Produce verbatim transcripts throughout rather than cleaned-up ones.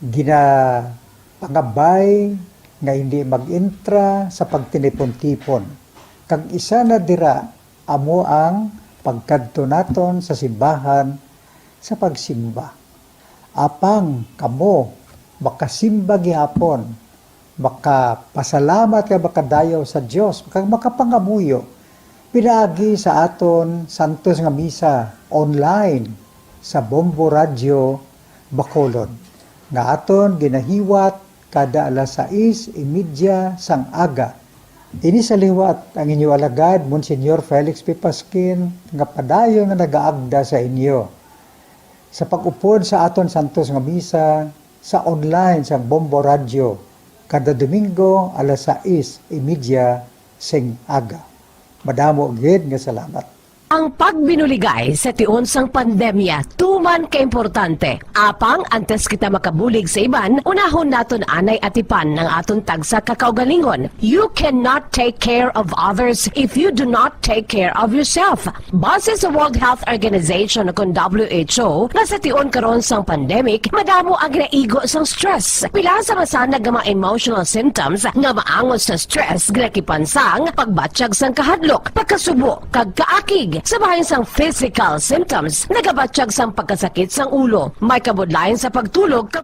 Ginapangabay nga hindi mag-entra sa pagtinipon-tipon, kag isa na dira amo ang pagkadto naton sa simbahan sa pagsimba. Apang kamo makasimba gihapon, makapasalamat kag makadayaw sa Dios, kag makapangamuyo pinaagi sa aton santos nga misa online sa Bombo Radyo Bacolod, nga aton ginahiwat kada alas sais y media sang aga. Ini sa liwat ang inyo alagad, Monsignor Felix P. Pasquin, nga padayon nga nagaagda sa inyo sa pag-upod sa aton santos nga misa sa online sang Bombo Radyo kada Domingo alas sais y media sing aga. Madamo gid nga salamat. Ang pagbinuligay sa tion sang pandemya tuman ka importante. Apang antes kita makabulig sa iban, unahon naton anay atipan ang aton tagsa ka kaugalingon. You cannot take care of others if you do not take care of yourself. Base sa World Health Organization, kon W H O, nga sa tion karon sang pandemic, madamo ang ginaigo sang stress. Pila sa masanag nga mga emotional symptoms nga maangot sa stress ginakipan sang pagbatyag sang kahadlok, pagkasubo, kag kaakig. Sa bahin sang physical symptoms, nagabatyag sang pagkasakit sang ulo, may kabudlayan sa pagtulog, kag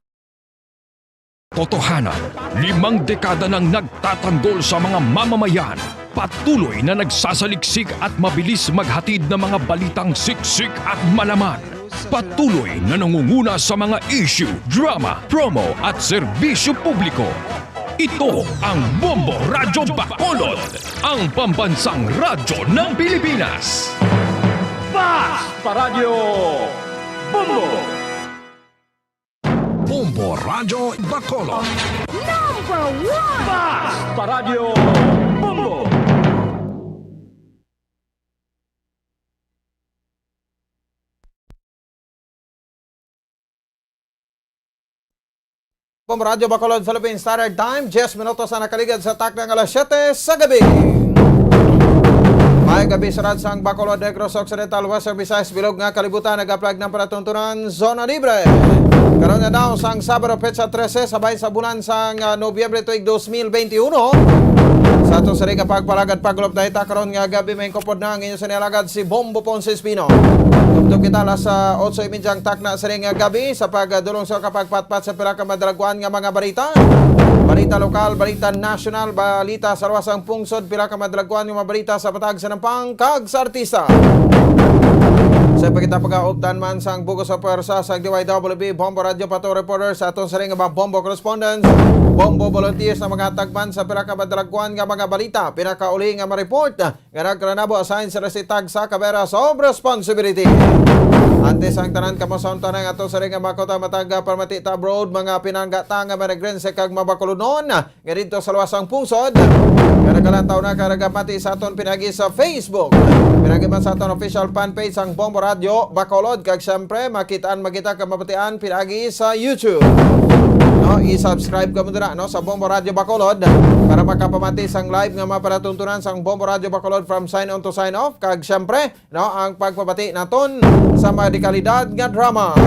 Totohanan, limang dekada nang nagtatanggol sa mga mamamayan. Patuloy na nagsasaliksik at mabilis maghatid ng mga balitang siksik at malaman. Patuloy na nangunguna sa mga issue, drama, promo at serbisyo publiko. Ito ang Bombo Radyo Bacolod, ang pambansang radyo ng Pilipinas. Basta Radyo Bombo! Bombo Radyo Bacolod. Number one! Basta Radyo Bombo! Bombo Radyo Bacolod, Philippine Standard Time, diyes minutos na nakaligad sa takna nga alas siyete sa gabi. May gabi sa radsang Bacolod, Negros Occidental, Western Visayas, bilog nga kalibutan, nagaplag ng palatuntunan, Zona Libre. Karon nga daw sang Sabado, petsa trese, sabay sa bulan sang, ah, Nobyembre tuig dos mil benti uno. Sa ato sa ring pagpalagad, pagulop na ita karon nga gabi, may kupod na ang inyo sinalagad si Bombo Ponce Espino. Tubtob kita alas, ah, otso y media ang takna sa ring gabi sa pagdulong sa kapagpatpat sa pila ka madalagwan nga mga balita. Balita lokal, balita nasyonal, balita sa luwasang pungsod, pila ka madalagwan nga mga balita sa patag sa nampang kag sa artista. Sa pagkita pag-aupdan man sang bugos sa pwersa sa D Y W B Bombo Radyo Pato Reporter sa aton sa ring mga Bombo Correspondents, Bombo Volunteers na mga tagman sa pila ka madalagwan nga mga balita, pinakauli nga ma-report nga nagkalanabo, assign sila si tagsa ka bearers of responsibility. Antes ang tanan, kamo sa unta na nga ato sa ring mga kota matag, ah, pamati ta abroad, mga pinanggata nga Managrense kag Mabacolodnon nga didto sa luwasang pungsod, nga nagalantaw na kag nagamati sa aton pinagi sa Facebook, pinagi man sa aton official fan page ang Bombo Radyo Bacolod, kag siyempre makitaan, makita kag mabatian pinagi sa YouTube. No, i-subscribe kamo dira, no, sa Bombo Radyo Bacolod para makapamati sang live nga mga palatuntunan sang Bombo Radyo Bacolod from sign on to sign off, kag siyempre, no, ang pagpabati naton sa mga dekalidad nga drama.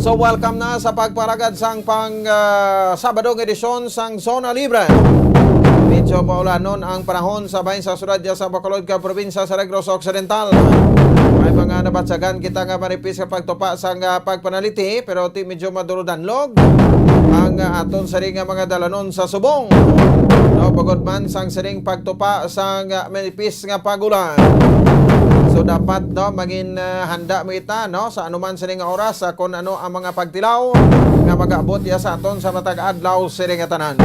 So, welcome na sa pagparagad sang pang, ah, Sabado nga edisyon sang Zona Libre. Medyo maulanon ang panahon sa bahin sa siyudad sa Bacolod kag probinsya sa Negros Occidental. May mga nabatyagan kita nga manipis nga pagtupa sang, ah, pagpanaliti, pero ti medyo madulo-danlog ang, ah, aton siring nga mga dalanon sa subong. No, bangod man sang siring pagtupa sang, ah, manipis nga pag-ulan. So, dapat, no, mangin, ah, handa mo ita, no, sa anuman siring nga oras, ah, kung ano ang mga pagtilaw nga mag-abot ya sa aton sa matag adlaw siring nga tanan.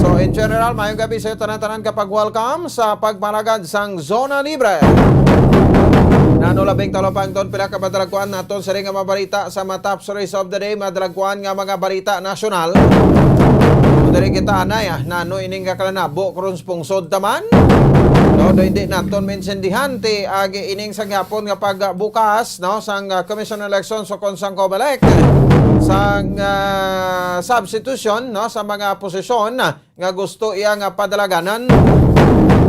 So, in general, mayong gabi sa tanan-tanan, kapag welcome sa pagpanagad sang Zona Libre. Nano labing talupangton, pila ka madalagkuan naton siring nga mga balita sa mga top stories of the day, madalagkuan nga mga balita nasyonal. Kung diri kita anay, ah, nano ining kakalanabo karon sa pungsod taman? No, do hindi naton maintindihan ti agi ining sa gihapon nga pagbukas, no, sang, ah, Commission on Elections o kon sang COMELEC, sang, ah, substitution, no, sa mga posisyon, ah, nga gusto iya nga padalaganan.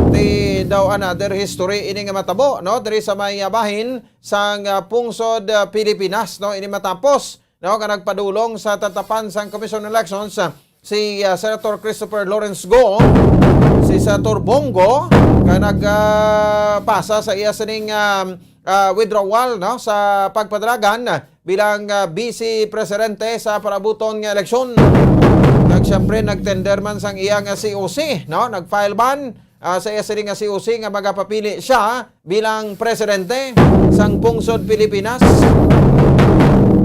Ti daw another history ini nga matabo, no, diri sa may, ah, bahin sang, ah, pungsod, ah, Pilipinas, no, ini matapos no, nga nagpadulong sa tatapan sang Commission on Elections, ah, si, ah, Senator Christopher Lawrence Go, si Senator Bong Go, nga nag, ah, pasa sa iya sining, ah, ah, withdrawal, no, sa pagpadalagan bilang, ah, Vice Presidente sa palabuton nga eleksyon. Kag siyempre, nag-tender man sang iya nga C O C, no, nag-file man, ah, sa iya sini nga C O C nga magapapili siya bilang presidente sang pungsod Pilipinas.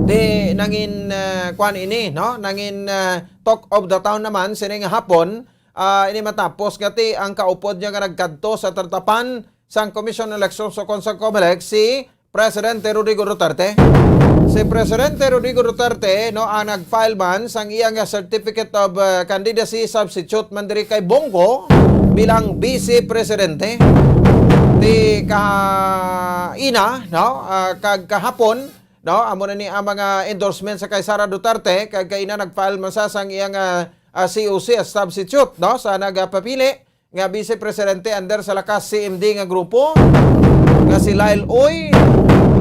Di nangin, ah, kwan ini, no? Nangin, ah, talk of the town naman sini nga hapon, ah, ini matapos nga ti ang kaupod niya nga nagkadto sa tatapan sang Commission on Elections o kon sa COMELEC, si Presidente Rodrigo Duterte. Si Presidente Rodrigo Duterte, no, ang nag-file man sang iya nga Certificate of, ah, Candidacy Substitute man diri kay Bong Go bilang Vice Presidente. Ti kaina, no, ah, kag kahapon, no, amo na ni ang mga endorsement sa kay Sara Duterte, kag kaina nag-file man sa sang iya nga, ah, C O C as substitute, no, sa nagapapili nga Vice Presidente under sa Lakas C M D nga grupo nga si Lyle Uy,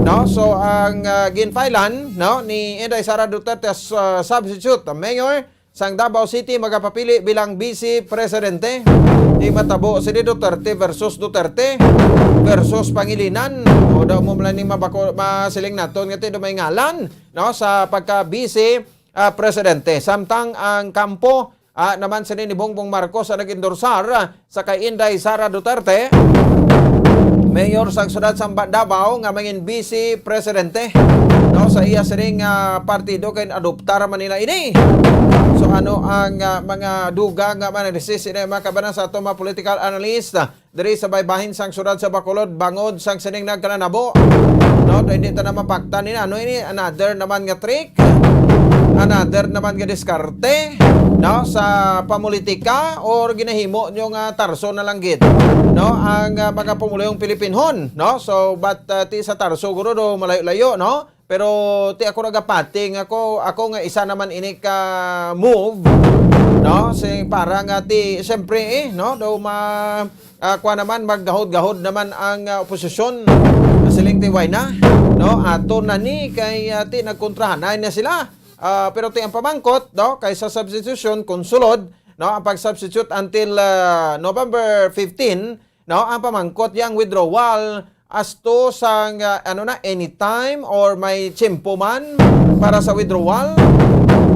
no? So, ang, ah, ginfilean, no, ni Inday Sara Duterte as, ah, substitute mayor sang Davao City magapapili bilang Vice Presidente. Di matabo sini Duterte versus Duterte versus Pangilinan. O daw mo man ni mabako-, masiling naton nga ti do may ngalan, no, sa pagka Vice, ah, Presidente. Samtang ang kampo, ah, naman sini ni Bongbong Marcos ang nag-endorsar, ah, sa kay Inday Sara Duterte, mayor sang siyudad sang Ba-, Davao, nga mangin Vice Presidente, no, sa iya sining, ah, partido kay adoptar man nila ini. So ano ang, ah, mga dugang nga man-analysis ini, mga kabanan, sa ato mga political analyst, ah, diri sa baybahin sang siyudad sa Bacolod bangod sang sining nagkalanabo. No, hindi ta na mapaktan ini. Ano ini? Another naman nga trick? Another naman nga diskarte, no, sa pamulitika, or ginahimo nyo nga tarso na lang gid, no, ang, ah, mga pumuluyong Pilipinhon, no? So, but, ah, ti sa tarso guro do malayo-layo, no? Pero ti ako nagapati nga ako, ako nga isa naman ini ka move, no? Sing para nga ti, siyempre, eh, no? Daw ma-, ah, kuha naman, maggahod-gahod naman ang, ah, oposisyon. Siling ti, "Why na?" No? Ato na ni kay, ah, ti nagkontrahanay na sila. Ah, pero ti ang pamangkot, no? Kay sa substitution, kung sulod, no? Ang pag-substitute until, ah, November fifteen, no, ang pamangkot yang withdrawal asto sang, ah, ano na, anytime or may tiyempo man para sa withdrawal,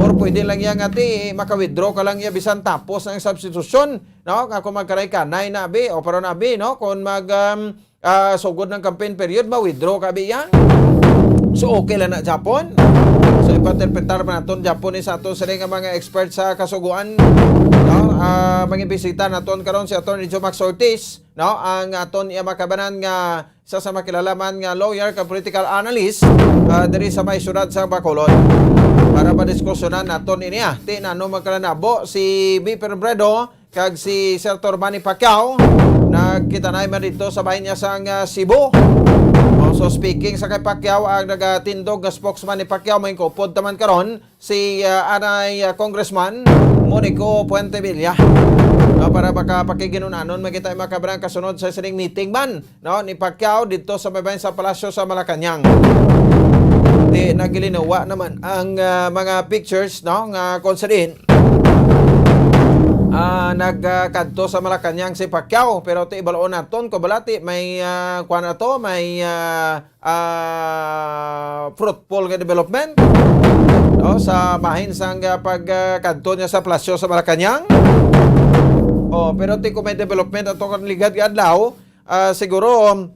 or pwede lang yang ati maka-withdraw ka lang ya bisan tapos ang substitution, no, nga kung magkanay-kanay na abi o pero na abi, no, kung mag, um, ah, sugod ng campaign period, ma-withdraw ka abi yan. So, okay lang na Japon. So, ipaterpretar pa naton Japon ni sa aton sila nga mga expert sa kasuguan, no? Ah, mga bisita naton karon si Attorney Joe Max Ortiz, no? Ang aton iya makabanan nga sa, sa makilalaman nga lawyer kag political analyst, ah, diri sa may syudad sa Bacolod. Para madiskusyonan naton ini, ah. Ti nano magkalanabo si V P Robredo kag si Senator Manny Pacquiao nagkitanay man dito sa bahin niya sang, ah, Cebu. Oh, so speaking sa kay Pacquiao, ang nagatindog nga spokesman ni Pacquiao, may kaupod taman karon, si, ah, anay, ah, Congressman Monico Fuentebella. No, para makapakiginunanon, makita yung makabrang kasunod sa sining meeting man, no, ni Pacquiao dito sa may bayan sa Palasyo sa Malacañang. Di nagilinuwa naman ang, ah, mga pictures, no, nga kung sa diin, ah, nagkadto sa Malacañang si Pacquiao, pero ti ibaloon naton kung balati may, ah, kuwan na to, may, ah, ah, fruitful nga development, no, sa bahin sang, ah, pag, ah, kadto niya sa Palasyo sa Malacañang. Oh, pero ti kung may development ato kan ligad nga adlaw, ah, siguro, um,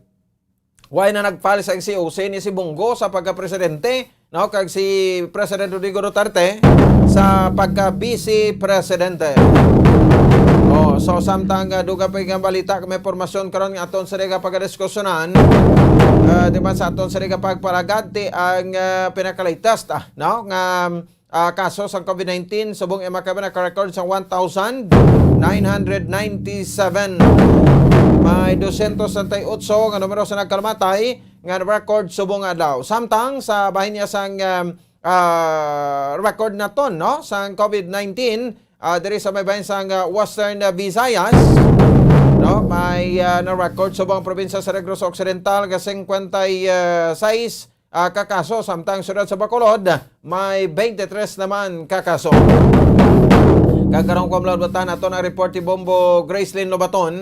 why na nag-file sa C O C ni si Bong Go sa pagka-presidente, no, kag si President Rodrigo Duterte sa pagka-vice presidente. Oh, so samtang, ah, dugang pa nga balita, may impormasyon karon nga aton sa nga pagdiskusyonan, ah, di ba, sa aton sa nga pagpalagad ti ang, ah, pinaka-latest, ah, no, nga, ah, kaso sang COVID nineteen subong iya makaban naka-record sa one thousand nine hundred ninety-seven. May dosyentos sesenta y ocho nga numero sa nagkalamatay nga record subong adlaw. Samtang sa bahin niya sang, um, ah, record naton, no, sang COVID nineteen, ah, diri sa may bahin sang, ah, Western, ah, Visayas, no, may, ah, na-record subong probinsya sa Negros Occidental nga cincuenta y seis ah, ka kaso, samtang siyudad sa Bacolod may twenty-three naman ka kaso. Kag karon, kumlabutan naton ang report ni Bombo Gracelyn Lobaton,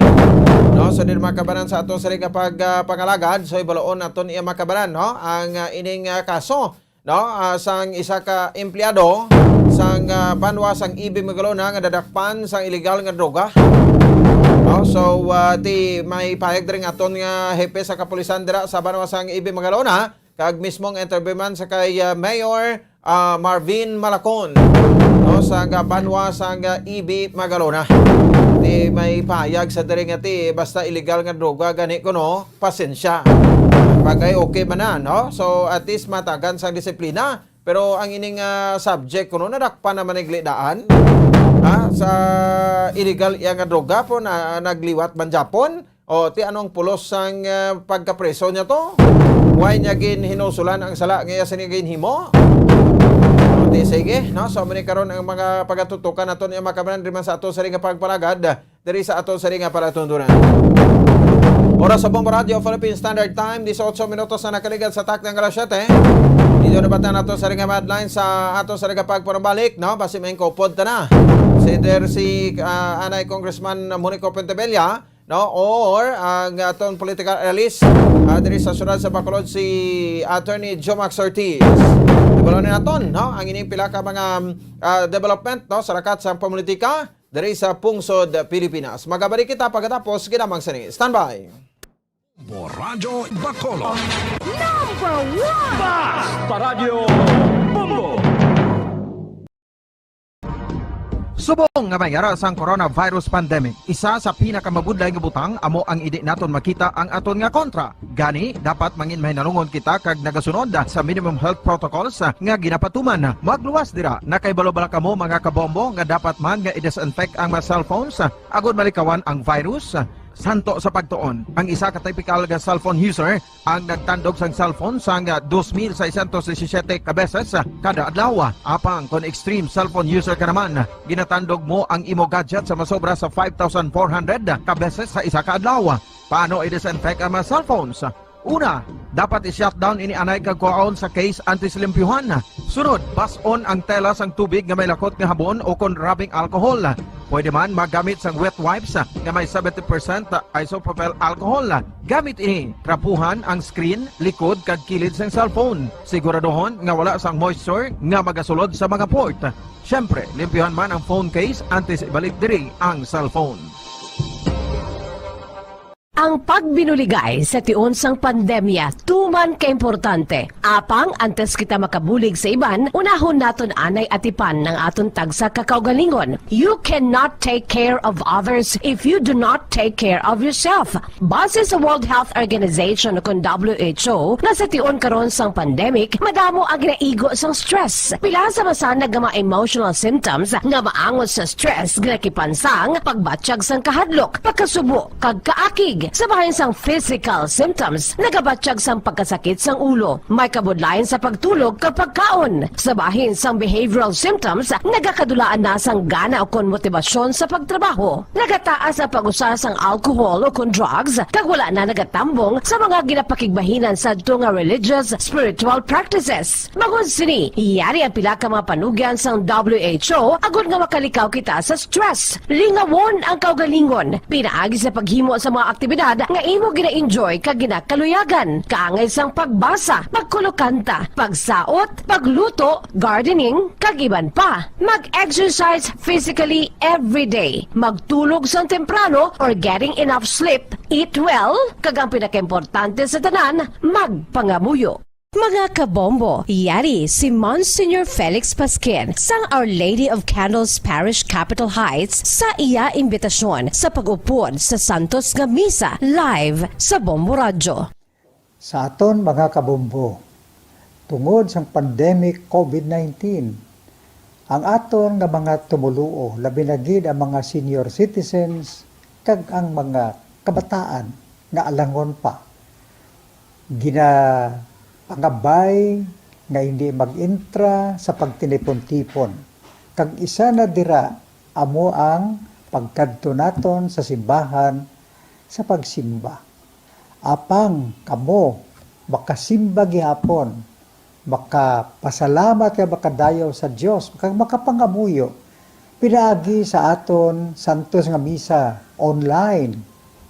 no? So, di makabanan sa aton sini nga pag, ah, pangalagad. So, ibaloon naton iya makabanan, no? Ang, ah, ining, ah, kaso, no? Ah, sang isa ka empleyado sang, ah, banwa sang E B Magalona nga nadakpan sang illegal nga droga. No? So, ah, ti may pahayag diri nga aton nga hepe sa kapulisan dira sa banwa sang E B Magalona, kag mismong interview man sa kay, ah, Mayor, ah, Marvin Malacon, no, sa nga banwa sang, ah, E B Magalona. Ti may pahayag sa diri nga ti basta illegal nga droga gani kuno, pasensya. Bagay okay man na, no? So, at least matagan sang disiplina. Pero ang ining, ah, subject kuno nadakpan naman ni gli daan, ha, sa illegal iya nga droga po na nagliwat man japon. O, ti ano ang pulos sang, ah, pagkapreso niya to? Why niya ginhinusulan ang sala nga iya sini ginhimo? O, ti sige, no? So, amo ni karon ang mga pagatutukan naton nga makabanan diri man sa ato sa ring nga pagpalagad, diri sa ato sa ring nga palatuntunan. Oras sa Bombo Radio Philippine Standard Time, disiotso minutos na nakaligad sa takna nga alas siyete. Dito na ba nato sa ring nga headline sa ato sa ring nga pagpanumbalik, no? Basi may kupod ta na. Si der si, ah, anay Congressman Monico Pentebella, no? Or ang aton political analyst, ah, diri sa siyudad sa Bacolod, si Attorney Jomax Ortiz. Ibalo ni naton, no? Ang ining pila ka mga, ah, development, no? Sa rakat sang politika diri sa pungsod Pilipinas. Magabalik kita pagkatapos ginamang sini. Standby. Bombo Radyo Bacolod. Number one! Bas! Paradyo Bombo! Subong nga may ara sang coronavirus pandemic, isa sa pinakamabudlay nga butang amo ang indi naton makita ang aton nga kontra. Gani, dapat mangin mahinalungon kita kag nagasunod sa minimum health protocols nga ginapatuman. Magluwas dira, nakahibalo bala kamo, mga kabombo, nga dapat man nga i-disinfect ang mga cellphones agod malikawan ang virus? Santo sa pagtuon, ang isa ka typical nga cellphone user ang nagtandog sang cellphone sang dos mil seiscientos disisiete ka beses kada adlaw. Apang kon extreme cellphone user ka naman, ginatandog mo ang imo gadget sa masobra sa five thousand four hundred ka beses sa isa ka adlaw. Paano i-disinfect ang mga cellphones? Una, dapat i-shutdown ini anay kag kuhaon sa case antes limpyuhan. Sunod, bas-on ang tela sang tubig nga may lakot nga habon o kon rubbing alcohol. Pwede man magamit sang wet wipes nga may seventy percent isopropyl alcohol. Gamit ini, trapuhan ang screen, likod, kag kilid sang cellphone. Siguraduhon nga wala sang moisture nga magasulod sa mga port. Siyempre, limpyuhan man ang phone case antes ibalik diri ang cellphone. Ang pagbinuligay sa tion sang pandemya tuman ka importante. Apang antes kita makabulig sa iban, unahon naton anay atipan ang aton tagsa ka kaugalingon. You cannot take care of others if you do not take care of yourself. Base sa World Health Organization, kon W H O, nga sa tion karon sang pandemic, madamo ang ginaigo sang stress. Pila sa masanag nga mga emotional symptoms nga maangot sa stress ginakipan sang pagbatyag sang kahadlok, pagkasubo, kag kaakig. Sa bahin sang physical symptoms, nagabatyag sang pagkasakit sang ulo, may kabudlayan sa pagtulog kag pagkaon. Sa bahin sang behavioral symptoms, nagakadulaan na sang gana ukon motibasyon sa pagtrabaho. Nagataas ang pag-usa sang alcohol ukon drugs, kag wala na nagatambong sa mga ginapakigbahinan sadto nga religious, spiritual practices. Bangod sini, yari ang pila ka mga panugyan sang W H O agod nga makalikaw kita sa stress. Lingawon ang kaugalingon pinaagi sa paghimo sa mga aktibidad nga imo gina-enjoy kag ginakaluyagan, kaangay sang pagbasa, pagkulokanta, pagsaot, pagluto, gardening, kag iban pa. Mag-exercise physically every day. Magtulog sang temprano or getting enough sleep, eat well, kag ang pinakaimportante sa tanan, magpangamuyo. Mga kabombo, yari si Monsignor Felix Pasquin sang Our Lady of Candles Parish, Capitol Heights, sa iya imbitasyon sa pag-upod sa Santos nga Misa live sa Bombo Radyo. Sa aton mga kabombo, tungod sang pandemic covid nineteen, ang aton nga mga tumoluo, labi na gid ang mga senior citizens kag ang mga kabataan nga alangon pa, ginapangabay nga hindi mag-intra sa pagtinipon-tipon, kag isa na dira amo ang pagkadto naton sa simbahan sa pagsimba. Apang kamo, makasimba gihapon, makapasalamat kag makadayaw sa Dios, kag makapangamuyo pinaagi sa aton santos nga misa online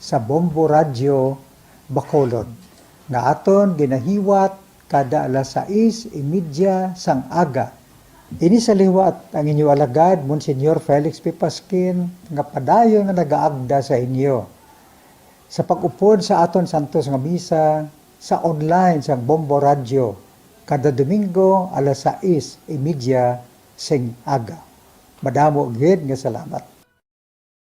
sa Bombo Radyo Bacolod, nga aton ginahiwat kada alas sais y media sang aga. Ini sa liwat ang inyo alagad, Monsignor Felix P. Pasquin, nga padayon nga nagaagda sa inyo sa pag-upod sa aton santos nga misa sa online sang Bombo Radyo kada Domingo alas sais y media sing aga. Madamo gid nga salamat.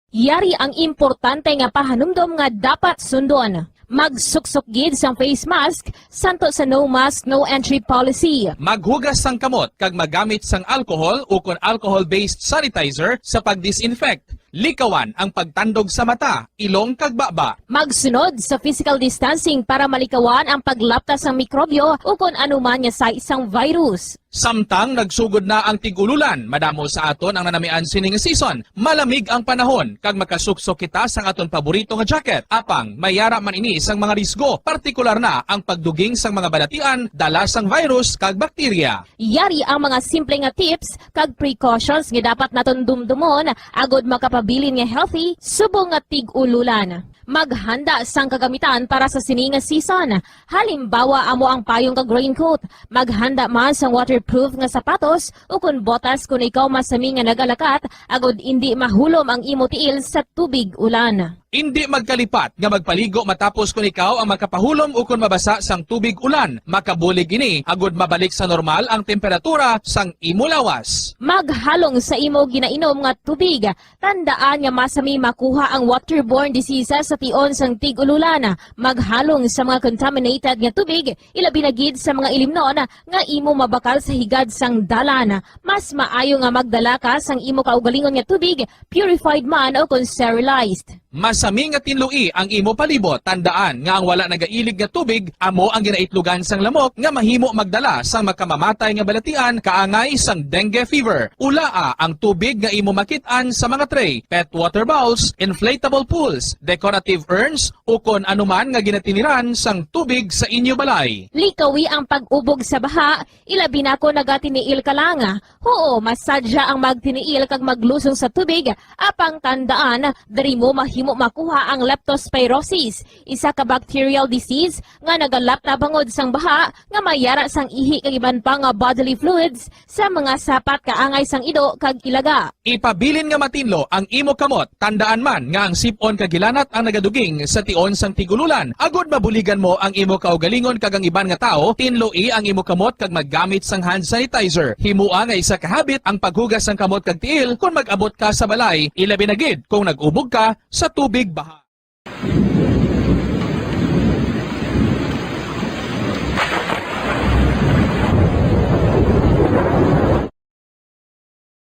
Yari ang importante nga pahanumdom nga dapat sundon. Magsuksok gid sang face mask santo sa no mask, no entry policy. Maghugas sang kamot kag magamit sang alcohol ukon alcohol-based sanitizer sa pag-disinfect. Likawan ang pagtandog sa mata, ilong kag baba. Magsunod sa physical distancing para malikawan ang paglapta sang mikrobyo ukon anuman nga sais sang virus. Samtang nagsugod na ang tig-ululan, madamo sa aton ang nanamian sini nga season. Malamig ang panahon kag makasuksok kita sang aton paborito nga jacket. Apang may yara man ini sang mga risgo, partikular na ang pagduging sang mga balatian dala sang virus kag bakterya. Yari ang mga simple nga tips kag precautions nga dapat naton dumdumon agod makapabilin nga healthy subong nga tig-ululan. Maghanda sang kagamitan para sa sini nga season. Halimbawa, amo ang payong kag raincoat. Maghanda man sang waterproof nga sapatos ukon botas kon ikaw masami nga nagalakat agod indi mahulom ang imo tiil sa tubig ulan. Indi magkalipat nga magpaligo matapos kon ikaw ang makapahulom ukon mabasa sang tubig ulan. Makabulig ini agod mabalik sa normal ang temperatura sang imo lawas. Maghalong sa imo ginainom nga tubig. Tandaan nga masami makuha ang waterborne diseases sa tion sang tig-ululan. Maghalong sa mga contaminated nga tubig, ilabi na gid sa mga ilimnon nga imo mabakal sa higad sang dalan. Mas maayo nga magdala ka sang imo kaugalingon nga tubig, purified man o kon sterilized. Masami nga tinloi ang imo palibot. Tandaan nga ang wala nagailig nga tubig amo ang ginaitlogan sang lamok nga mahimo magdala sang makamamatay nga balatian kaangay sang dengue fever. Ulaa ang tubig nga imo makit-an sa mga tray, pet water bowls, inflatable pools, decorative urns, ukon anuman nga ginatiniran sang tubig sa inyo balay. Likawi ang pag-ubog sa baha, ilabi na kon nagatiniil ka lang. Huo, masadya ang magtiniil kag maglusong sa tubig, apang tandaan, diri mo mahimo makuha ang leptospirosis, isa ka bacterial disease nga nagalapta bangod sang baha nga may yara sang ihi kag iban pa nga bodily fluids sa mga sapat kaangay sang ido kag ilaga. Ipabilin nga matinlo ang imo kamot. Tandaan man nga ang sip-on kag hilanat ang nagaduging sa tion sang tig-ululan. Agod mabuligan mo ang imo kaugalingon kag ang iban nga tawo, tinloi ang imo kamot kag maggamit sang hand sanitizer. Himoa nga isa ka habit ang paghugas sang kamot kag tiil kon mag-abot ka sa balay, ilabi na gid kon nag-ubog ka sa tubig baha.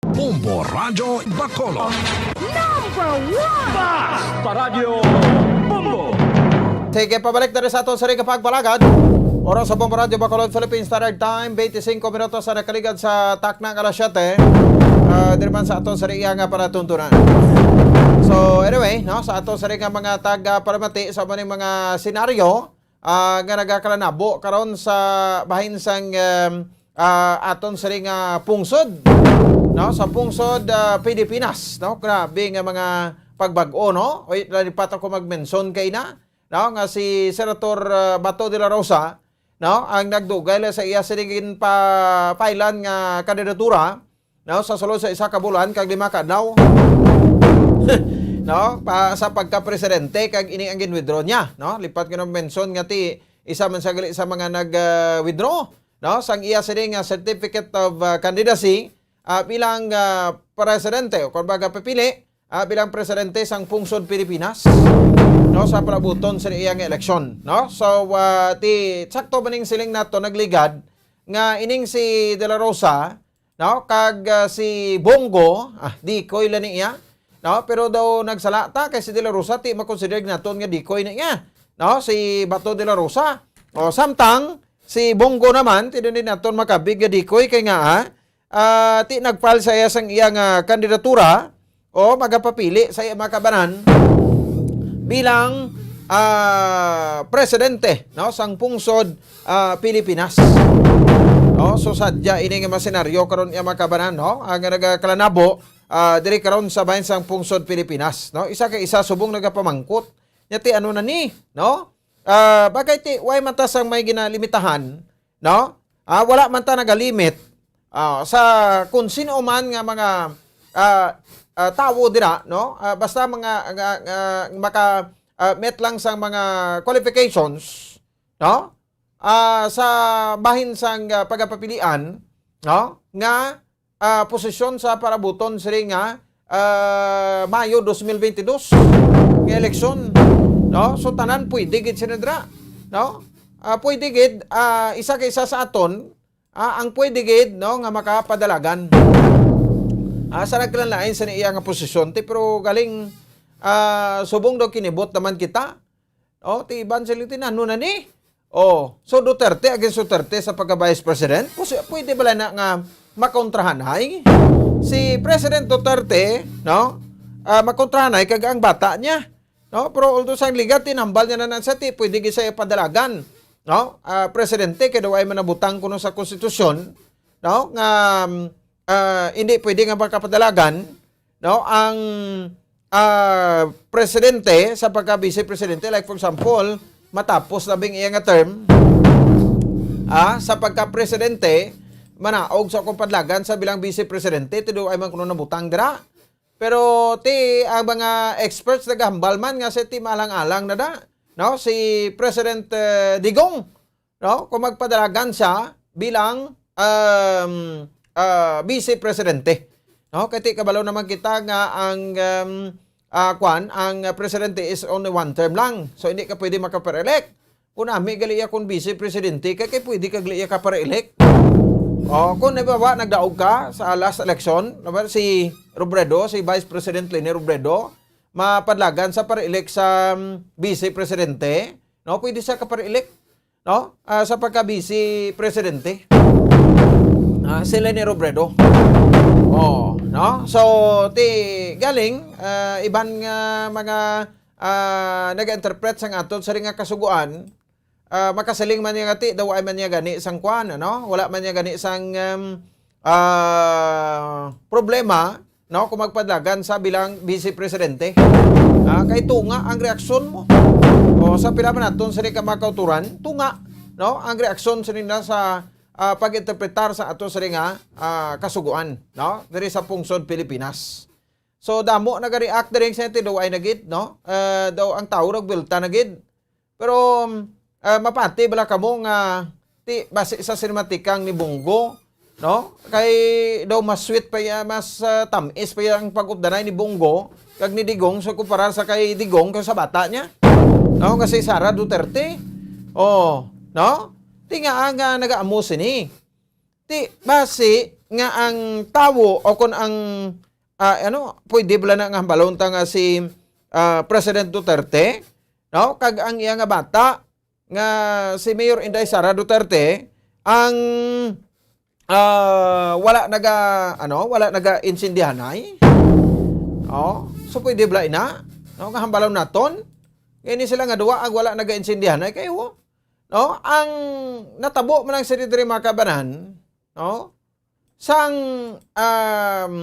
Bombo Radyo Bacolod. Number one! Basta Radyo Bombo! Sige, pabalik na rin sa aton sa ring pagpalagad. Oras sa Bombo Radyo Bacolod, Philippine Standard Time, twenty-five minutos sa nakaligad sa takna nga alas siyete. Ah, diri man sa aton sa ring nga panatuntunan. So, anyway, no, sa aton sa ring nga mga taga palamati sa maning mga senaryo, ah, nga nagakalanabo karon sa bahin sang, em, ah, aton sini nga pungsod, no, sa pungsod, ah, Pilipinas, no. Grabe nga mga pagbag-o, no. Oy, nalipat ako mag-mention kay na, no, nga si Senator, ah, Bato de la Rosa, no, ang nagdugay lang sa iya sini ginpa-filean nga kandidatura, no, sa sulod sa isa ka bulan kag lima ka adlaw, no, pa, sa pagka-presidente, kag ini ang gin-withdraw niya, no. Lipat ko na mention nga ti isa man sa gali sa mga nag, ah, withdraw, no, sang iya sini nga certificate of, ah, candidacy, ah, bilang, ah, presidente o kumbaga pipili, ah, bilang presidente sang pungsod Pilipinas, no, sa palabuton sa iya nga eleksyon, no. So, ah, ti sakto man ning siling nato nagligad nga ining si De La Rosa, no, kag, ah, si Bong Go, ah, decoy lang niya, no, pero daw nagsala ta kay si De La Rosa ti makonsider naton nga decoy niya, no, si Bato De La Rosa. O, samtang si Bong Go naman, ti din naton makabig nga decoy kay nga, ah, ah, ti nagfile sa iya sang iya nga kandidatura o magapapili sa iya mga kabanan bilang ah, presidente, no, sang pungsod, ah, Pilipinas. No, so sadya ini nga mga senaryo karon nga makabanan, no, ang nagakalanabo, ah, diri karon sa bahin sang pungsod Pilipinas, no. Isa ka isa subong nagapamangkot. Nya ti ano na ni, no? Ah, bagay ti, way man ta sang may ginalimitahan, no? Ah, wala man ta nagalimit, ah, sa kung sino man nga mga, ah, ah, tawo dira, no? Ah, basta mga, nga, nga maka, ah, met lang sang mga qualifications, no? Ah, sa bahin sang, ah, pagapapilian, no? Nga, ah, posisyon sa parabuton sini nga, ah, Mayo dos mil bentidós nga eleksyon, no? So, tanan pwede gid sini dira, no? Ah, pwede gid, ah, isa ka isa sa aton, ah, ang pwede gid, no, nga makapadalagan. Ah, sa nagkalain sa iya nga posisyon, ti, pero galing, ah, subong daw kinibot naman kita. Oh, ti iban sila, ti ano na ni? Oh, so Duterte against Duterte sa pagka-vice president? Pus-, pwede bala na nga makontrahanay? Si President Duterte, no? Ah, makontrahanay kag ang bata niya, no? Pero although sang ligat, tinambal niya na sa ti, pwede gid siya ipadalagan, no? Ah, presidente, kay daw ay manabutang kuno sa konstitusyon, no? Nga, um, ah, hindi pwede nga makapadalagan, no, ang, ah, presidente sa pagka-vice presidente, like for example, matapos labing iya nga term, ah, sa pagka-presidente, manaog sa akong padalagan sa bilang vice presidente, ti daw ay man kuno nabutang dira. Pero ti ang mga experts nagahambal man nga si ti maalang-alang na da, no, si President, eh, Digong, no? Kung magpadalagan siya bilang, um, ah, vice presidente, no? Kay ti kabalo naman kita nga ang, um, ah, kwan, ang, ah, presidente is only one term lang. So, hindi ka pwede makapare-elect. Kung nami gali iya kung vice presidente, kay, kay pwede ka gali iya kapare-elect. O, kung nagbawa, nagdaog ka sa last election, diba, si Robredo, si Vice President Leni Robredo, mapadlagan sa pare-elect sa, um, vice presidente, no? Pwede siya kapare-elect, no? Ah, sa pagka-vice presidente. Ah, si Leni Robredo. Oh, no? So, ti galing, ah, iban nga mga, ah, nag-interpret sang aton sa ring nga kasugoan, ah, makasiling man niya nga ti, daw ay man niya gani sang kwan, ano? Wala man niya gani sang, um, ah, problema, no? Kung magpadalagan sa bilang vice presidente. Ah, kay tunga ang reaksyon mo. O, sa pila man naton sini ka mga kauturan, tunga, no? Ang reaksyon sa nila sa, ah, pag-interpretar sa ato sini nga, ah, kasugoan, no? Diri sa pungsod Pilipinas. So, damo nag-react diri sa ti daw ay nagid, no? Ah, daw ang tawo nagbuelta na gid. Pero, um, ah, mapati bala kamo nga ti basi sa sinematikang ni Bong Go, no? Kay daw mas sweet pa iya, mas, ah, tamis pa iya ang pag-updanay ni Bong Go kag ni Digong sa kumpara sa kay Digong kag sa bata niya, no? Nga si Sara Duterte. Oh, no? Ti nga ang, ah, nagaamo sini. Ti basi nga ang tawo o kon ang, ah, ano, pwede bala na nga hambalon ta nga si, ah, President Duterte, no? Kag ang iya nga bata nga si Mayor Inday Sara Duterte ang, ah, wala naga, ano, wala naga-insindihanay. Oh, so pwede bala ina, no? Nga hambalon naton. Kay ni sila nga duwa ang wala naga-insindihanay kay, oh, no? Ang natabo man ang sini diri, mga kabanan, no? Sang, um,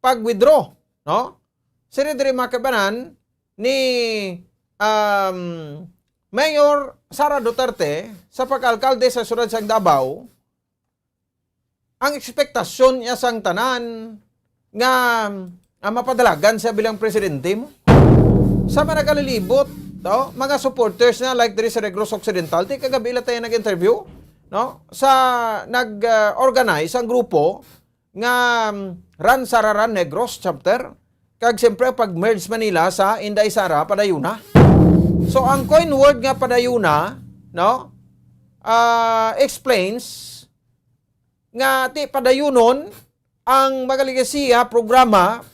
pag-withdraw, no? Sini diri, mga kabanan, ni, um, Mayor Sara Duterte sa pagkaalkalde sa siyudad sang Davao, ang ekspektasyon niya sang tanan nga, ah, mapadalagan siya bilang presidente mo. Sa mga nagalilibot, no, mga supporters na, like, diri sa Negros Occidental, ti kagabi lang tayo nag-interview, no, sa nag, ah, organize ang grupo nga, um, Run Sara Run Negros chapter, kag siyempre pag-merge man nila sa Inday Sara padayuna. So, ang coin word nga padayuna, no, ah, explains nga ti padayunon ang Magaligasiya programa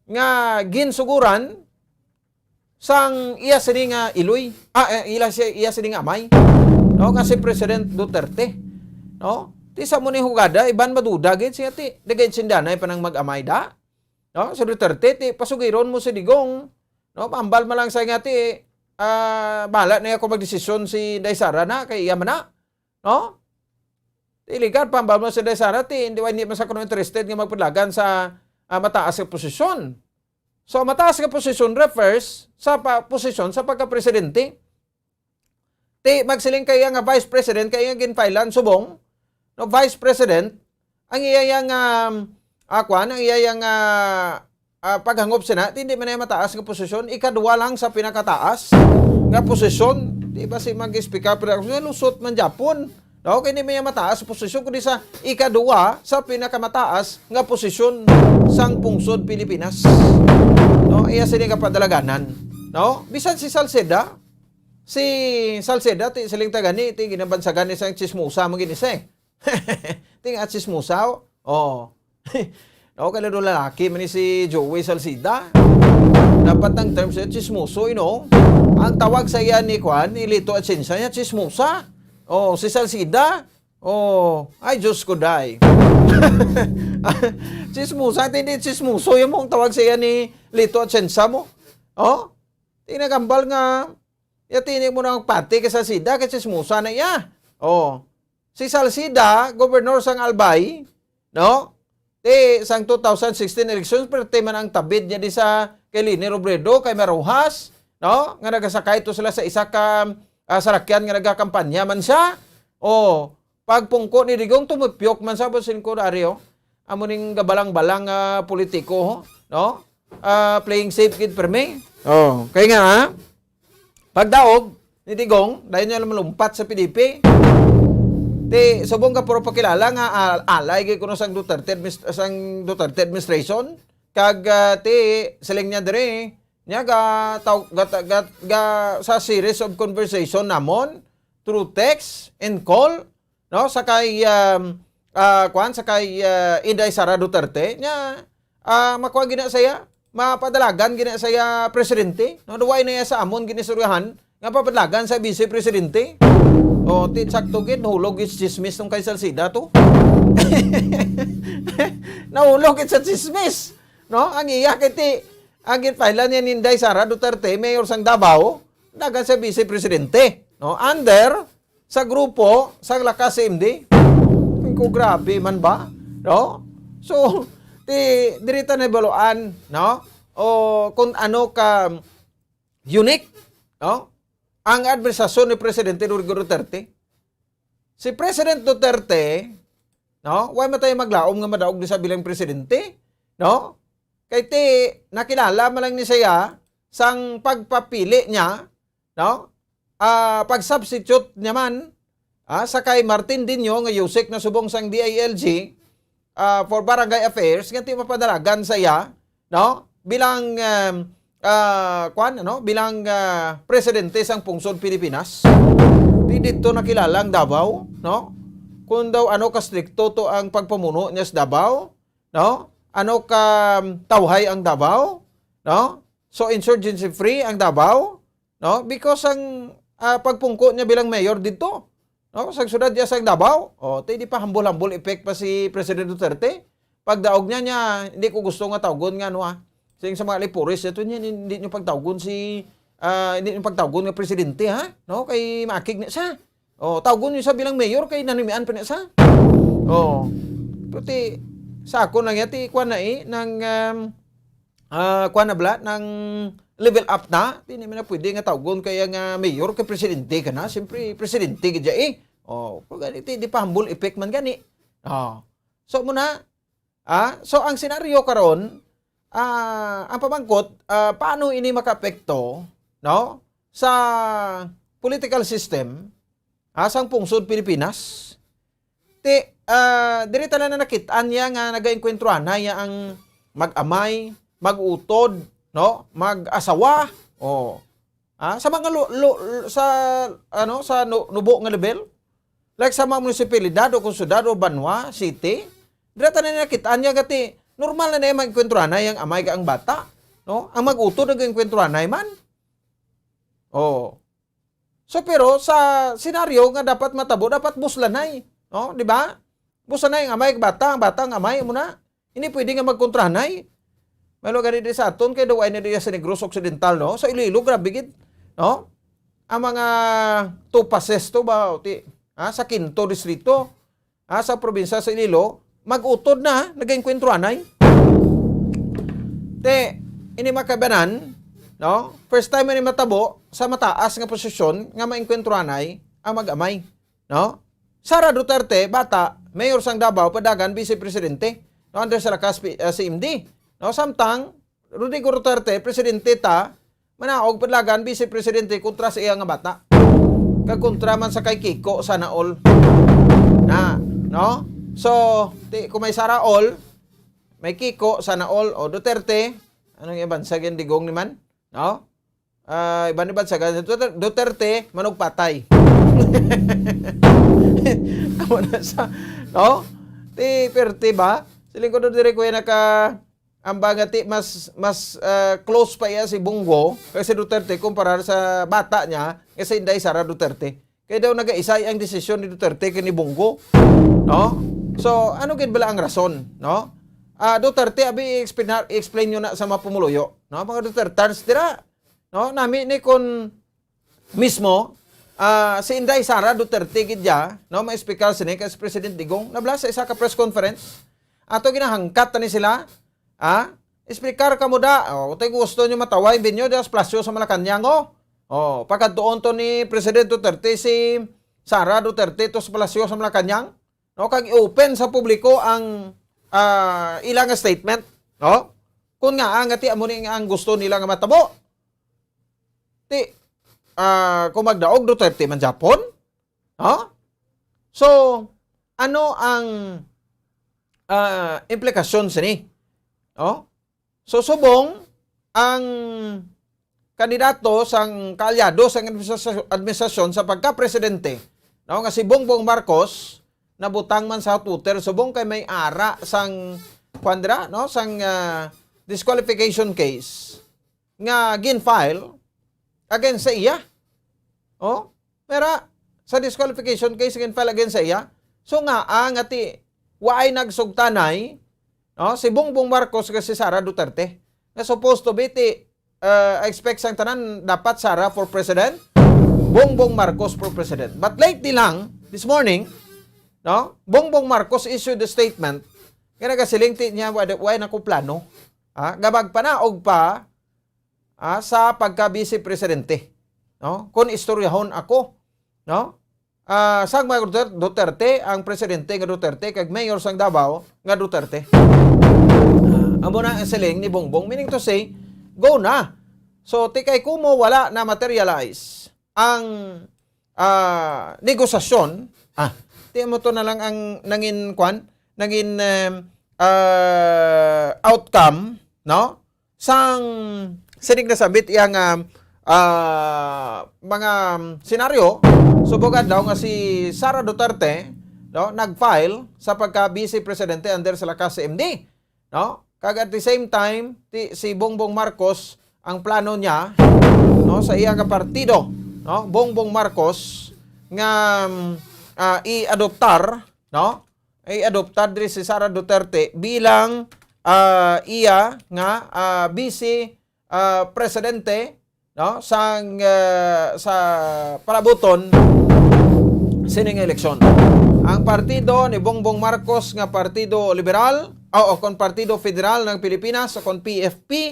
nga ginsuguran sang iya sini nga iloy, ah, eh, ila siya, iya sini nga amay, no, nga si President Duterte, no? Ti sa mo ni hugada, iban maduda gid siya ti, nagaintindihanay pa nang mag-amay da, no? Si Duterte, ti pasugiron mo si Digong, no? Pambal man lang sa nga ti, ah, bahala na ako magdesisyon si Inday Sara na, kay iya man na. No? Ti legal pa, hambal mo si Inday Sara, ti hindi, hindi man sa kuno interested nga magpadalagan sa, ah, mataas nga posisyon. So, mataas nga posisyon refers sa pa, posisyon sa pagka-presidente. Ti magsiling kay iya nga vice president, kay iya ginfilean subong, no, vice president, ang iya yang, um, ah, kwan, ang iya yang, ah, ah, paghangop sina, ti hindi man niya mataas nga posisyon, ikaduwa lang sa pinakataas nga posisyon. Di ba si mag-speaker, pero lusot man Japon. No, kay hindi man niya mataas posisyon, kundi sa ikaduwa sa pinakamataas nga posisyon sang pungsod Pilipinas. No, iya sini nga padalaganan. No, bisan si Salceda, si Salceda, ti siling ta gani, ti ginabansagan ni sang chismosa mo gini, eh. Ti nga chismosa, oh. Oh. No, kay lalo lalaki man ni si Joey Salceda. Dapat ang term sa chismoso, you know. Ang tawag sa iya ni, kwan, ni Lito Atienza, niya chismosa. Oh, si Salceda. Oh, ay, Diyos ko, day. Chismosa, ti hindi chismoso yung mong tawag sa iya ni Lito Atienza mo. Oh, tinagambal nga, ya, tini mo nang pati kay Salceda, kay chismosa na iya. Oh, si Salceda, gobernador sang Albay, no? Ti sang two thousand sixteen elections, perte man ang tabid niya di sa kay Leni Robredo, kay Maruhas, no? Nga nagasakay to sila sa isa ka, ah, sarakyan nga nagakampanya man siya. Oh, pagpungko ni Digong, tumipyok man sa, boss, sin ko, Dario. Amo ning gabalang-balang, ah, politiko, ho? No? Ah, playing safe gid permi. Oh, kay nga, ah, pagdaog ni Digong, dayon niya malumpat sa P D P. Ti, subong ka puro pakilala nga, ah, alay gid kuno sang Duterte admis-, sang Duterte administration. Kag, ah, ti, siling niya diri, niya ga, taw-, ga, ga, ga, sa series of conversation namon through text and call, no, sa kay, um, ah, kwan, sa kay, ah, Inday Sara Duterte, niya, ah, makuha gina saya, mapadalagan gina saya presidente, no, duway na iya sa amon ginisuryahan nga papadalagan sa vice presidente. O, ti, sakto gid, nahulog gid chismis tong kay Salceda to. Nahulog gid sa chismis, no? Ang iya kay ti, ang ginpailan niya ni Inday Sara Duterte, mayor sang Davao, dagan sa vice presidente, no? Under sa grupo sang Lakas C M D. Ko, grabe man ba? No? So, ti, diri ta nabaluan, no? O kung ano ka unique, no? Ang administrasyon ni Presidente Rodrigo Duterte. Si President Duterte, no? Wa man tayo maglaom nga madaog ni sa bilang presidente, no? Kay ti, nakilala man lang ni siya sang pagpapili niya, no? Ah, pag-substitute niya man, ah, sa kay Martin Dinho nga yusik na subong sang D I L G, ah, for Barangay Affairs, nga ti mapadalagan sa iya, no? Bilang, um, ah, kwan, ano? Bilang, ah, presidente sang pungsod Pilipinas. Di dito nakilala ang Davao, no? Kung daw ano ka strikto to ang pagpamuno niya sa Davao, no? Ano ka, um, tawhay ang Davao, no? So, insurgency free ang Davao, no? Because ang, ah, pagpungko niya bilang mayor dito, no? Sa siyudad niya sa Davao, o, ti di pa humble-humble effect pa si President Duterte. Pagdaog niya, niya, "Hindi ko gusto nga tawgon nga, ano, ah, sing sa mga Alipuris, ito niya, hindi niyo pagtawgon si, ah, hindi niyo pagtawgon nga presidente, ha? No? Kay makig na siya. O, tawgon niyo sa bilang mayor, kay nanimian pa niya sa." O, pero ti, sa ako lang yan, ti, kuwan na eh, ng, um, ah, kuwan na bala, ng level up na. Di naman na pwede nga tawgon kaya nga mayor kay presidente ka na. Siyempre, presidente ka dyan eh. O, kung gani, ti, di pa humble effect man gani. O. So, muna, ah, so, ang senaryo karon, ah, ang pamangkot, ah, paano ini makaapekto, no, sa political system, ah, sang pungsod Pilipinas? Ti, ah, diri tanan na nakit-an niya nga nagaengkwentruhanay ang mag-amay, mag-utod, no, mag-asawa. O. Ah, sa mga lu-, lu-, sa, ano, sa nu-, nubo nga level, like sa mga munisipalidad o kung syudad o banwa, city, dira tanan nakit-an niya gati, normal na na yung mag-enkwentruhanay ang amay ka ang bata, no? Ang mag-utod nag-enkwentruhanay man. O. So, pero sa senaryo nga dapat matabo, dapat buslanay, no? Di ba? Buslanay ang amay, bata, ang bata, ang amay, amo na. Hindi pwede nga magkontrahanay. May lugar di sa aton, kay daw ay na diya sa Negros Occidental, no? Sa Iloilo, grabe gid. no? Ang mga topazes to ba, o ti-, ha, sa Quinto Distrito, ha, sa probinsya sa Iloilo, mag-utod na, nag-enkwentro anay. Te, ini makabanan, no? First time ini matabo sa mataas nga posisyon nga maengkwentro anay ang mag-amay, no? Sara Duterte, bata, mayor sang Davao, padagan, vice presidente, no? Andres Salacas, P-, ah, C M D, no? Samtang, Rodrigo Duterte, presidente ta, manaog, padagan, vice presidente, kontra sa iya nga bata. Kag kontra man sa kay Kiko, sana all. Na, no? So, ti-, kung may Sara all, may Kiko, sana all, o Duterte, anong iban sa gindigong ni man? No? Ah, iban-iban sa gan-, Duter-, Duterte, manugpatay. Amo na sa, no? Ti, perte ba? Siling ko, diri ko naka, ang bangati mas, mas, ah, close pa iya si Bongo kay si Duterte kumparar sa bata niya nga si Inday Sara Duterte. Kay daw nagaisay ang desisyon ni Duterte kay ni Bongo, no? So, ano gid bala ang rason, no? Ah, Duterte, abi, i-explain, i-explain nyo na sa mga pumuluyo, no? Mga Dutertans dira, no? Nami ni kon mismo, ah, si Inday Sara Duterte gid ya, no? Maespesyal sini kay si President Digong. Nabla sa isa ka press conference, ato ginahangkat ni sila, ah, explicar kamo da. O, kung gusto nyo matawa, invite nyo da sa Palacio sa Malacañang, o. O, pagkadtuon to ni President Duterte si Sara Duterte to sa Palacio sa Malacañang, no? Kag i-open sa publiko ang, ah, ila nga statement, no? Kung nga, ang ati amo ni ang gusto nila nga matabo. Ti, ah, kung magdaog Duterte man Japon, ha? So, ano ang, ah, implikasyon sini? No? So, subong ang kandidato sang kaalyado sang administrasyon, administrasyon sa pagka-presidente, no, nga si Bongbong Marcos, nabutang man sa hot water subong kay may ara sang, kuwan dira, no, sang, ah, disqualification case nga gin-file against sa iya. Oh, mera sa disqualification case nga gin-file against sa iya. So nga, ah, nga ti, waay nagsugtanay, no, si Bongbong Marcos kag si Sara Duterte. Nga supposed to be ti, uh, I expect sang tanan dapat Sara for president, Bongbong Marcos for president. But lately lang, this morning, no, Bongbong Marcos issued a statement nga nagasiling ti niya, "Wa, wa na ko plano, ah, nga magpanaog pa, ah, sa pagka-vice presidente, no? Kung istoryahon ako, no? Ah, sang mga Duter-, Duterte, ang presidente nga Duterte, kag mayor sang Davao nga Duterte." Ah, amo na ang siling ni Bongbong, meaning to say, go na. So, ti kay kumo wala na materialize ang, ah, negosasyon, ah, ti mo to na lang ang nangin, kwan, nangin, em, ah, outcome, no? Sang sining nasambit iya nga, ah, mga senaryo, subong adlaw nga si Sara Duterte, no, nag-file sa pagka-vice presidente under sa lakas C M D, no? Kag at the same time, ti, si Bongbong Marcos, ang plano niya, no, sa iya nga partido, no, Bongbong Marcos, nga, ah, i-adoptar, no, i-adoptar diri si Sara Duterte bilang, ah, iya nga, ah, vice, ah, presidente, no, sang, ah, sa palabuton sining eleksyon. Ang partido ni Bongbong Marcos nga Partido Liberal, o, o kon Partido Federal ng Pilipinas, o kon P F P,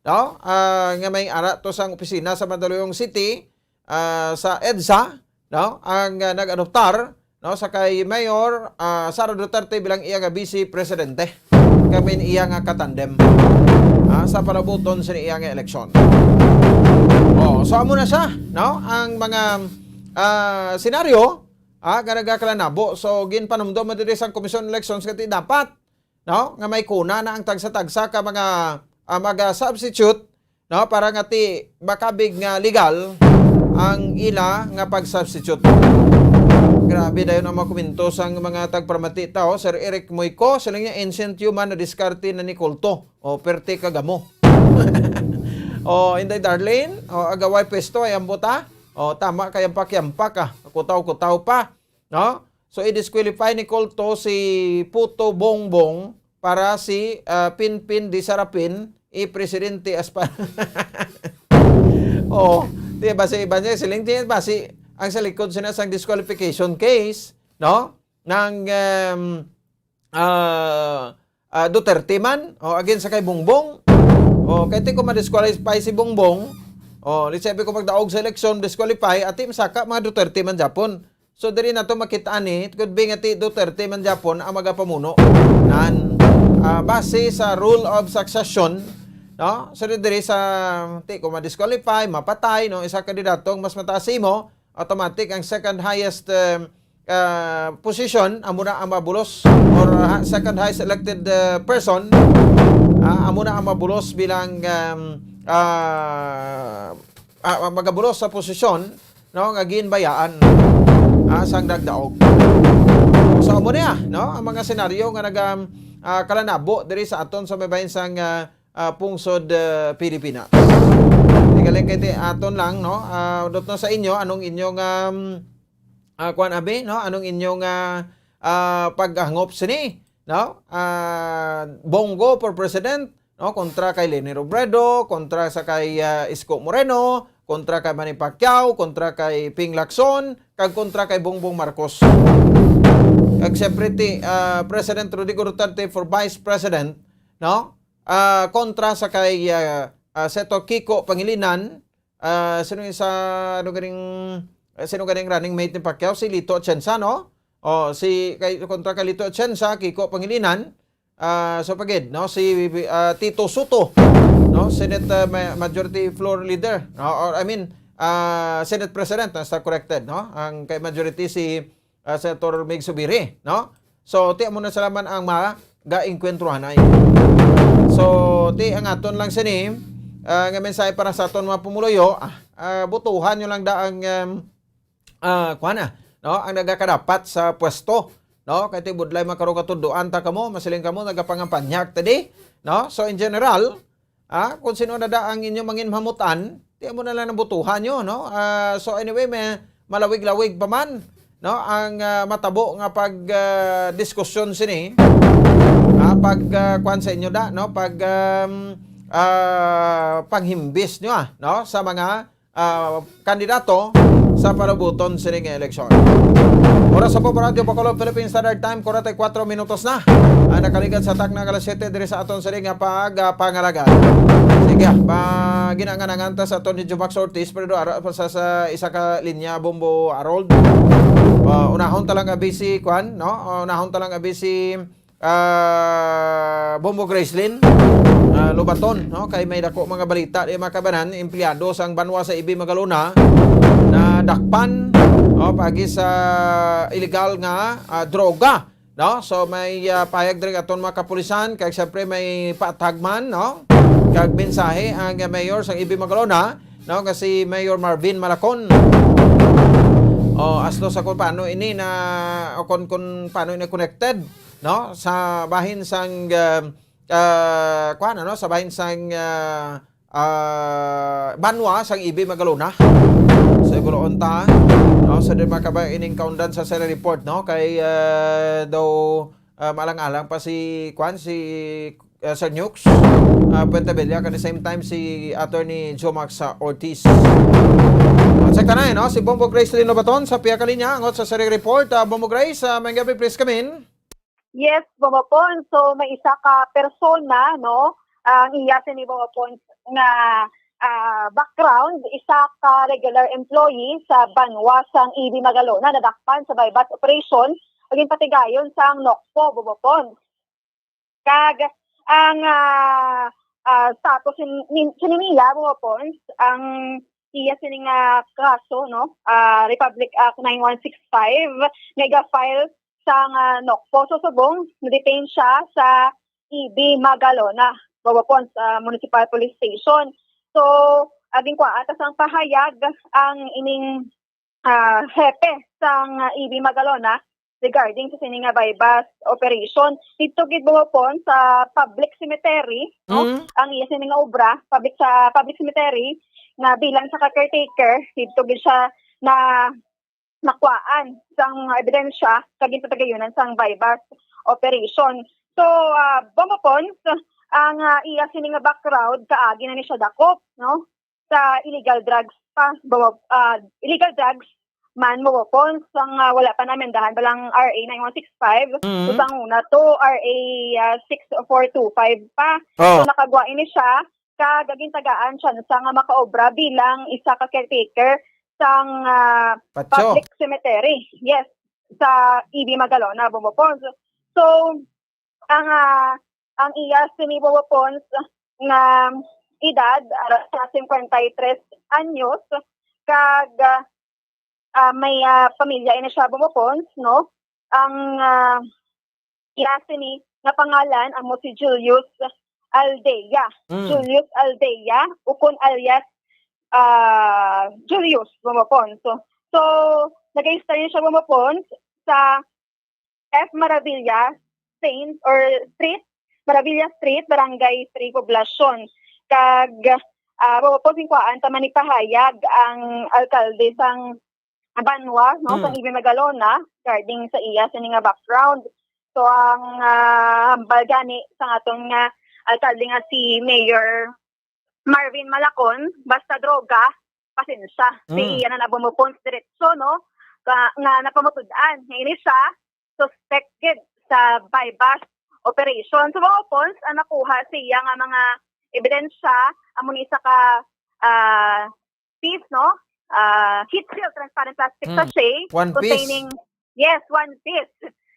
no, ah, nga may ara to sang opisina sa Mandaluyong City, ah, sa EDSA, no, ang, ah, nag-adoptar, no, sa kay Mayor, ah, Sara Duterte bilang iya nga vice presidente. Kami iya nga katandem, ah, sa palabuton sa iya nga eleksyon. Oh, so amo na siya, no, ang mga, ah, senaryo, ah, nga nagakalanabo. So, ginpanumdum mo diri sa Commission on Elections nga ti dapat, no, nga may kuna na ang tagsa-tagsa ka mga, ah, mag-substitute, no, para nga ti makabig nga legal ang ila nga pag-substitute. Grabe dayon ang mga komento sang mga tagparamati tao. Sir Eric Moico, siling niya, "Ancient human na diskarte na ni kulto." O, perte ka gamo. O, Inday Darlene, o, agaway pwesto ay ambot, ha? O, tama kay ang pakiampak, ah. Kutaw-kutaw pa, no? So, i-disqualify ni kulto si Puto Bongbong para si, ah, Pinpin di Sarapin, i-presidente as pa-, oh, Di ba si Ivan, siling, di ba si, ang sa likod sina sang disqualification case, no? Nang, um, ah, ah, Duterte man, o against sa kay Bongbong. O, kay ti kung ma-disqualify si Bongbong, o, let's say, kung magdaog sa eleksyon, disqualify, ati masaka mga Duterte man Japon. So, diri nato makita ni, it could be nga ti Duterte man Japon ang magapamuno. Nan, ah, base sa rule of succession, no? So, diri sa, ti kung ma-disqualify, mapatay, no? Isa ka kandidato ang mas mataas sa imo, automatic ang second highest, um, ah, position, amo na ang mabulos, or, ah, second highest elected, ah, person, ah, amo na ang mabulos bilang, um, ah, ah, magabulos sa posisyon, no, nga ginbayaan, ah, sang nagdaog. So, amo niya, no, ang mga senaryo nga naga, ah, kalanabo diri sa aton sa may bahin sang, ah, ah, pungsod, ah, Pilipinas. Tigaling kay ti aton lang, no? Ah, udot na sa inyo, anong inyong, um, ah, kuwan, abi, no? Anong inyong, ah, ah, paghangop sini, no? Ah, Bongo for president, no? Kontra kay Leni Robredo, kontra sa kay, ah, Isko Moreno, kontra kay Manny Pacquiao, kontra kay Ping Lacson, kag kontra kay Bongbong Marcos. Kag siyempre ti, ah, President Rodrigo Duterte for vice president, no? Ah, kontra sa kay, ah, ah, Senator Kiko Pangilinan, ah, sino yung sa, ano ganing, ah, sino ganing running mate ni Pacquiao? Si Lito Atienza, no? O, si, kay, kontra kay Lito Atienza, Kiko Pangilinan, ah, so pagid, no? Si, ah, Tito Soto, no? Senate, ah, ma-, Majority Floor Leader, no? Or, I mean, ah, Senate President, ah, sa corrected, no? Ang kay majority si, ah, Senator Mig Zubiri, no? So, ti amo na sila man ang mga gaengkwentruhanay. So, ti ang aton lang sini, ah, nga mensahe para sa aton mga pumuluyo, ah, ah, butuhan nyo lang da ang, um, ah, kuha na, no? Ang nagakadapat sa pwesto, no? Kay ti budlay makaroon katuduan ta kamo, masiling kamo, nagapangampanya ta di, no? So, in general, ah, kung sino na da ang inyong mangin mamutan, ti amo na lang ang butuhan nyo, no? Ah, so anyway, may malawig-lawig pa man, no? Ang, ah, matabo nga pag, ah, diskusyon sini, ah, pag, ah, kuwan sa inyo da, no? Pag, um, ah, panghimbis nyo, ah, no? Sa mga, ah, kandidato sa palabuton sini nga eleksyon. Oras sa Radyo Bacolod, Philippine Standard Time, kuwarenta y kuatro minutos na ang nakaligad sa takna nga alas siyete diri sa aton sini nga pag, ah, pangalagad. Sige, ah, pa, ginanganangan ta sa Attorney Jumax Ortiz, pero ara pa sa, sa isa ka linya, Bombo Harold. Ah, unahon ta lang abi si Kwan, no? Ah, unahon ta lang abi si, ah, Bombo Gracelyn, ah, Lobaton, no? Kay may dako mga balita di makabanan, empleyado sang banwa sa Ibi Magalona na dakpan, no? Pagi sa illegal nga, ah, droga, no? So may, ah, payag diri aton mga kapulisan, kay siyempre may patag man, no? Kag mensahe ang, ah, mayor sang Ibi Magalona, no? Nga si Mayor Marvin Malacon. O, asto sa kung paano ini na, o kung, kung paano ini connected, no? Sa bahin sang, ah, ah, kuwan, ano? Sa bahin sang, ah, ah, banwa sang Ibi Magalona. Sa Ibuloon ta, no? Sa di makabay ining kaundan sa Sally Report, no? Kay, ah, daw, ah, maalang-alang pa si, kuwan, si, ah, Sir Nukes, ah, Puentebella, at the same time si Attorney Jomax, ah, Ortiz. At sa kanay, no? Si Bombo Grace Lino Baton sa piya ka linya, angot sa Sally Report. Ah, Bombo Grace, ah, may gabi, please come in. Yes, Bombo Pon. So, may isa ka persona, no? Ang iya sini, Bombo Pon, nga, ah, background, isa ka regular employee sa banwa sang Ibi Magalona, nadakpan sa buy-bust operation, ug ginpatigayon sang NOCPO, Bombo Pon. Kag ang, ah, ah, status sin-, nin-, sini niya, Bombo Pon, ang iya sini nga kaso, no? Ah, Republic Act nine one six five, nga iga-file sang, ah, NOCPO. So, subong, na-detain siya sa Ibi Magalona, Bombo Pon, sa Municipal Police Station. So, aging kuha ata sang pahayag ang ining, ah, hepe sang, ah, Ibi Magalona regarding sa sini nga buy-bust operation. Dito gid, Bombo Pon, sa public cemetery, no? Mm. Ang iya sini nga obra, public, sa public cemetery, nga bilang sa ka-caretaker, dito gid siya na nakuhaan sang ebidensya kag ginpatagayunan sang buy-bust operation. So, ah, Bombo Pon, ang, ah, iya sini nga background, kaagi na ni siya dakop, no? sa illegal drugs pa, bawa-, ah, illegal drugs man, mga weapons, ang, ah, wala pa naamendahan, balang R A nine one six five, Mm. so, sang una to, R A, ah, six four two five pa. Oh. So, nakagwa ini siya, kag gintagaan siya sa nga makaobra bilang isa ka caretaker sang, ah, Patyo. Public cemetery. Yes, sa E B Magalona, Bombo Pons. So, ang, ah, ang iya sini, Bombo Pons, nga edad, ara sa cincuenta y tres anyos, kag, ah, ah, may, ah, pamilya ini siya, Bombo Pons, no? Ang, ah, iya sini nga pangalan amo si Julius Aldea. Mm. Julius Aldea, ukon alias, ah, Julius, Bombo Pons. So, so, nag-register siya, Bombo Pons, sa F Maravilla Saint or Street, Maravilla Street, Barangay three, Poblacion. Kag, ah, Bombo Pons, inkuan ta man ipahayag ang alkalde sang banwa, no, sa Mm. Ibe Magalona, regarding sa iya sini nga background. So, ang, ah, hambal gani sa aton nga alkalde nga si Mayor Marvin Malacon, basta droga, pasensya. Si Mm. Ana na, Bombo Pons, diretso, no, ka, nga napamatud-an nga ini siya suspect gid sa buy-bust operation. So, Bombo Pons, ang nakuha sa iya nga mga ebidensya, amo ni isa ka, ah, piece, no? Ah, heat-sealed transparent plastic Mm. sachet One piece. containing, yes, one piece,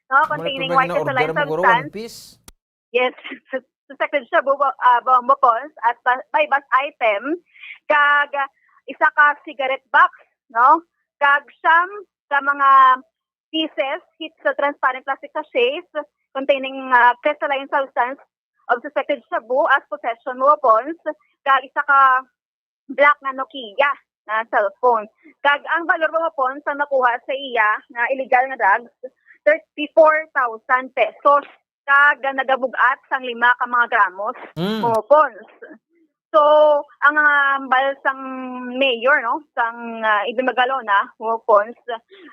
no? Amo na Containing problema white na crystalline order mo, guro, one substance. Piece? Yes, suspected shabu, ah, Bombo Pons, as ba-, buy-bust item, kag isa ka cigarette box, no? Kag siyam ka mga pieces, heat-sealed transparent plastic sachets containing, ah, crystalline substance of suspected shabu as possession weapons, kag isa ka black nga Nokia na cellphone. Kag ang valor, Bombo Pons, sa nakuha sa iya nga illegal nga drugs, thirty-four thousand pesos. Kag nagabug-at sang lima ka mga gramos, Mm. Bombo Pons. So, ang, ah, hambal sang mayor, no, sang, ah, Ibe Magalona, Bombo Pons,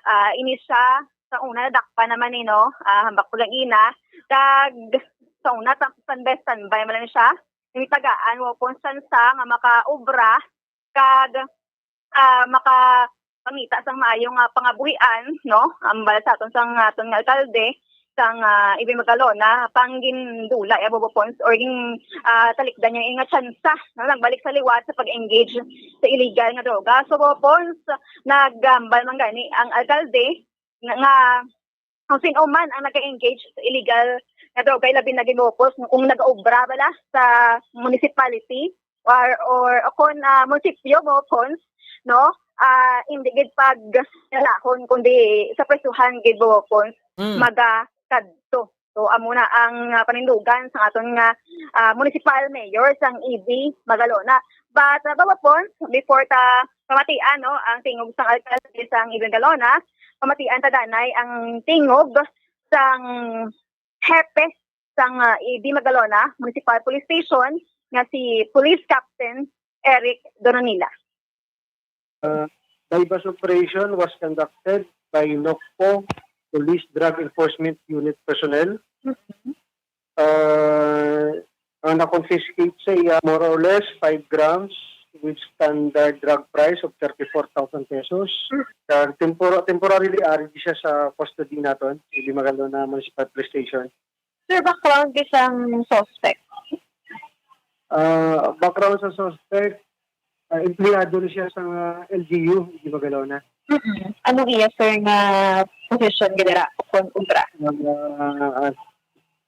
ah, ini siya sa una nadakpan naman ni, no, ah, hambak pagangina. Kag sa una, tan-, standby, standby man lang siya. Gintagaan, Bombo Pons, sang tsansa nga makaobra kag, ah, makapangita sang maayo nga pangabuhian, no? Hambal sa aton sang aton nga alkalde sang, ah, Ibe Magalona, panggindula ya, Bombo Pons, or gin-, ah, talikdan niya nga tsansa, no? Nagbalik sa liwat sa pag-engage sa illegal nga droga. So, Bombo Pons, naghambal man gani ang alkalde nga, nga kung sino man ang nag-engage sa illegal nga droga, labi na, Bombo Pons, kung nag-obra bala sa municipality or, or, o kung, ah, munisipyo, Bombo Pons, no? Ah, hindi gid pagdalahon, kundi sa presuhan gid, Bombo Pons, Mm. magakadto. So, amo na ang, ah, panindugan sa aton nga, ah, municipal mayor sang Ibe Magalona. But, ah, Bombo Pons, before ta pamatian, no, ang tingog sang alkalde sang Ibe Magalona, pamatian ta danay ang tingog sang hepe sang, ah, Ibe Magalona Municipal Police Station nga si Police Captain Eric Dononila. Uh, buy-bust operation was conducted by NOCPO Police Drug Enforcement Unit personnel. Mhm. Uh, ang na-confiscate sa iya, more or less, five grams with standard drug price of thirty-four thousand pesos. Mm. Uh, tempor-, temporarily, ari di siya sa custody naton, sa Ibe Magalona Municipal Police Station. Sir, background di sang suspect? Ah, background sa suspect, ah, empleyado ni siya sa, ah, L G U, Ibe Magalona. Mm-mm. Ano iya, sir, nga position gid dira o kon obra? Ah, ah,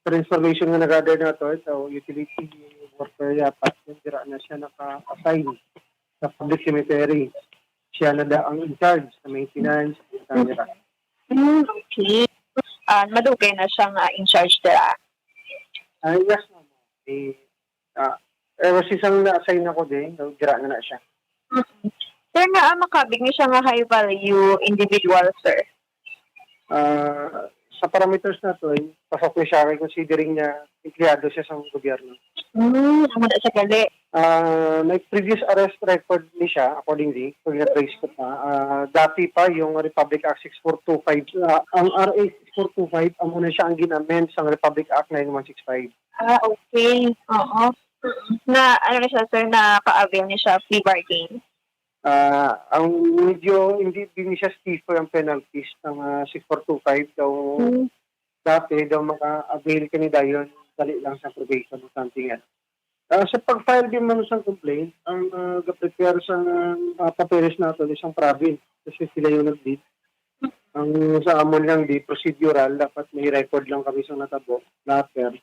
sa information nga na-gather nato, so utility worker yata, dira na siya naka-assign sa public cemetery. Siya na daw ang in charge sa maintenance, sa nila. Mm, okay. Ah, madugay na siya nga in charge dira? Ah, yes, ma'am. Eh, ah, ever since ang na-assign ako din, no, dira na na siya. Mm. Sir, nga, ah, makabig ni siya nga high value individual, sir? Ah, sa parameters naton, pasok ni siya kay considering nga empleyado siya sa gobyerno. Hmm, amo na siya gali. Ah, may previous arrest record ni siya, accordingly, kung na-trace ko pa. Ah, dati pa yung Republic Act six four two five, ah, ang R A six four two five, amo na siya ang gin-amend sa Republic Act nine one six five. Ah, okay. Oo. Na, ano na siya, sir, naka-avail na siya plea bargain? Ah, ang medyo hindi din siya stiffer ang penalties ng, ah, six four two five daw. Mm. Dati daw maka-avail ka ni dayon, dali lang sa probation o something else. Ah, sa pag-file din man sa complaint, ang, ah, ga-prepare sa, ah, papeles naton isang province kasi sila yung nag-lead. Ang sa amon lang di procedural, dapat may record lang kami sa natabo, letter,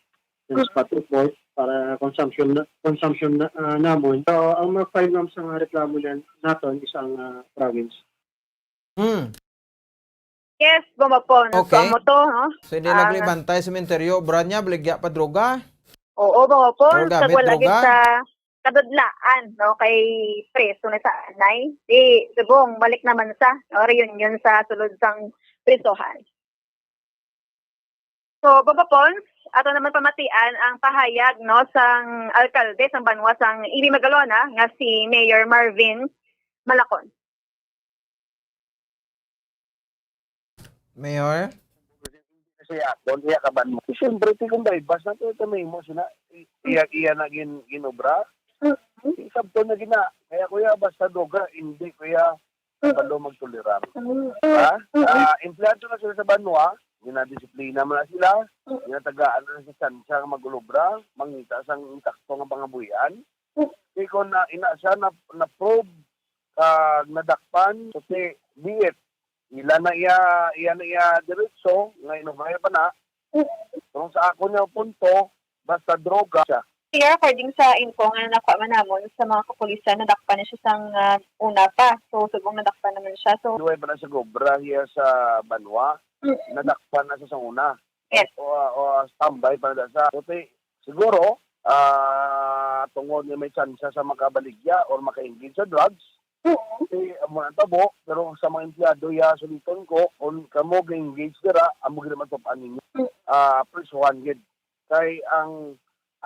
yung spot report para consumption na, consumption na, ah, namon. So, ang ma-file naman sa mga reklamo na naton isang, ah, province. Hmm. Yes, Bombo Pons. So, Okay. Amo to, no? So, hindi lang libantay sa sementeryo, obra niya, baligya pa droga. Oo, Bombo Pons. Droga, Kag wala droga. gid sa kadudlaan, no? Kay preso na sa anay. Di, subong, balik naman sa, no? Reunion sa sulod sang prisohan. So, Bombo Pons, ato naman pamatian ang pahayag, no, sang alkalde sang banwa sang Ibi Magalona nga si Mayor Marvin Malacon. Mayor? Kasi ako, iya ka ba mo? Siyempre, ti kung baybas na to, ito may mo sila. Iya, iya na gin, ginobra. Isabto na gina. Kaya kuya, basta droga, hindi kuya, kabalo magtolerar. Ha? Ah, empleyado na sila sa banwa, ginadisiplina man na sila, ginatagaan na sa tsansa nga mag-ulobra, mangita sang intakto nga pangabuhian. Di ko na, ina siya na, na-probe, kag nadakpan, kasi be it, ila na iya, iya na iya diretso, nga inubaya pa na. Pero sa ako niya punto, basta droga siya. Sir, according sa info nga nakuha man namon sa mga kapulisan, nadakpan na siya sang ah, una pa. So, subong nadakpan naman siya. So, Duway pa na siya gobra hiya sa banwa, mm, nadakpan na siya sa una. Yes. O, o, o, standby pa na siya. So, ti-, siguro, ah, tungod nga may tsansa sa makabaligya or maka-engage sa drugs, oo. ti, amo ang tabo, pero sa mga empleyado, ya, suliton ko, kung kamo ga-engage dira, amo gid matupan ninyo. Mm. Ah, prisuhan gid. Kay ang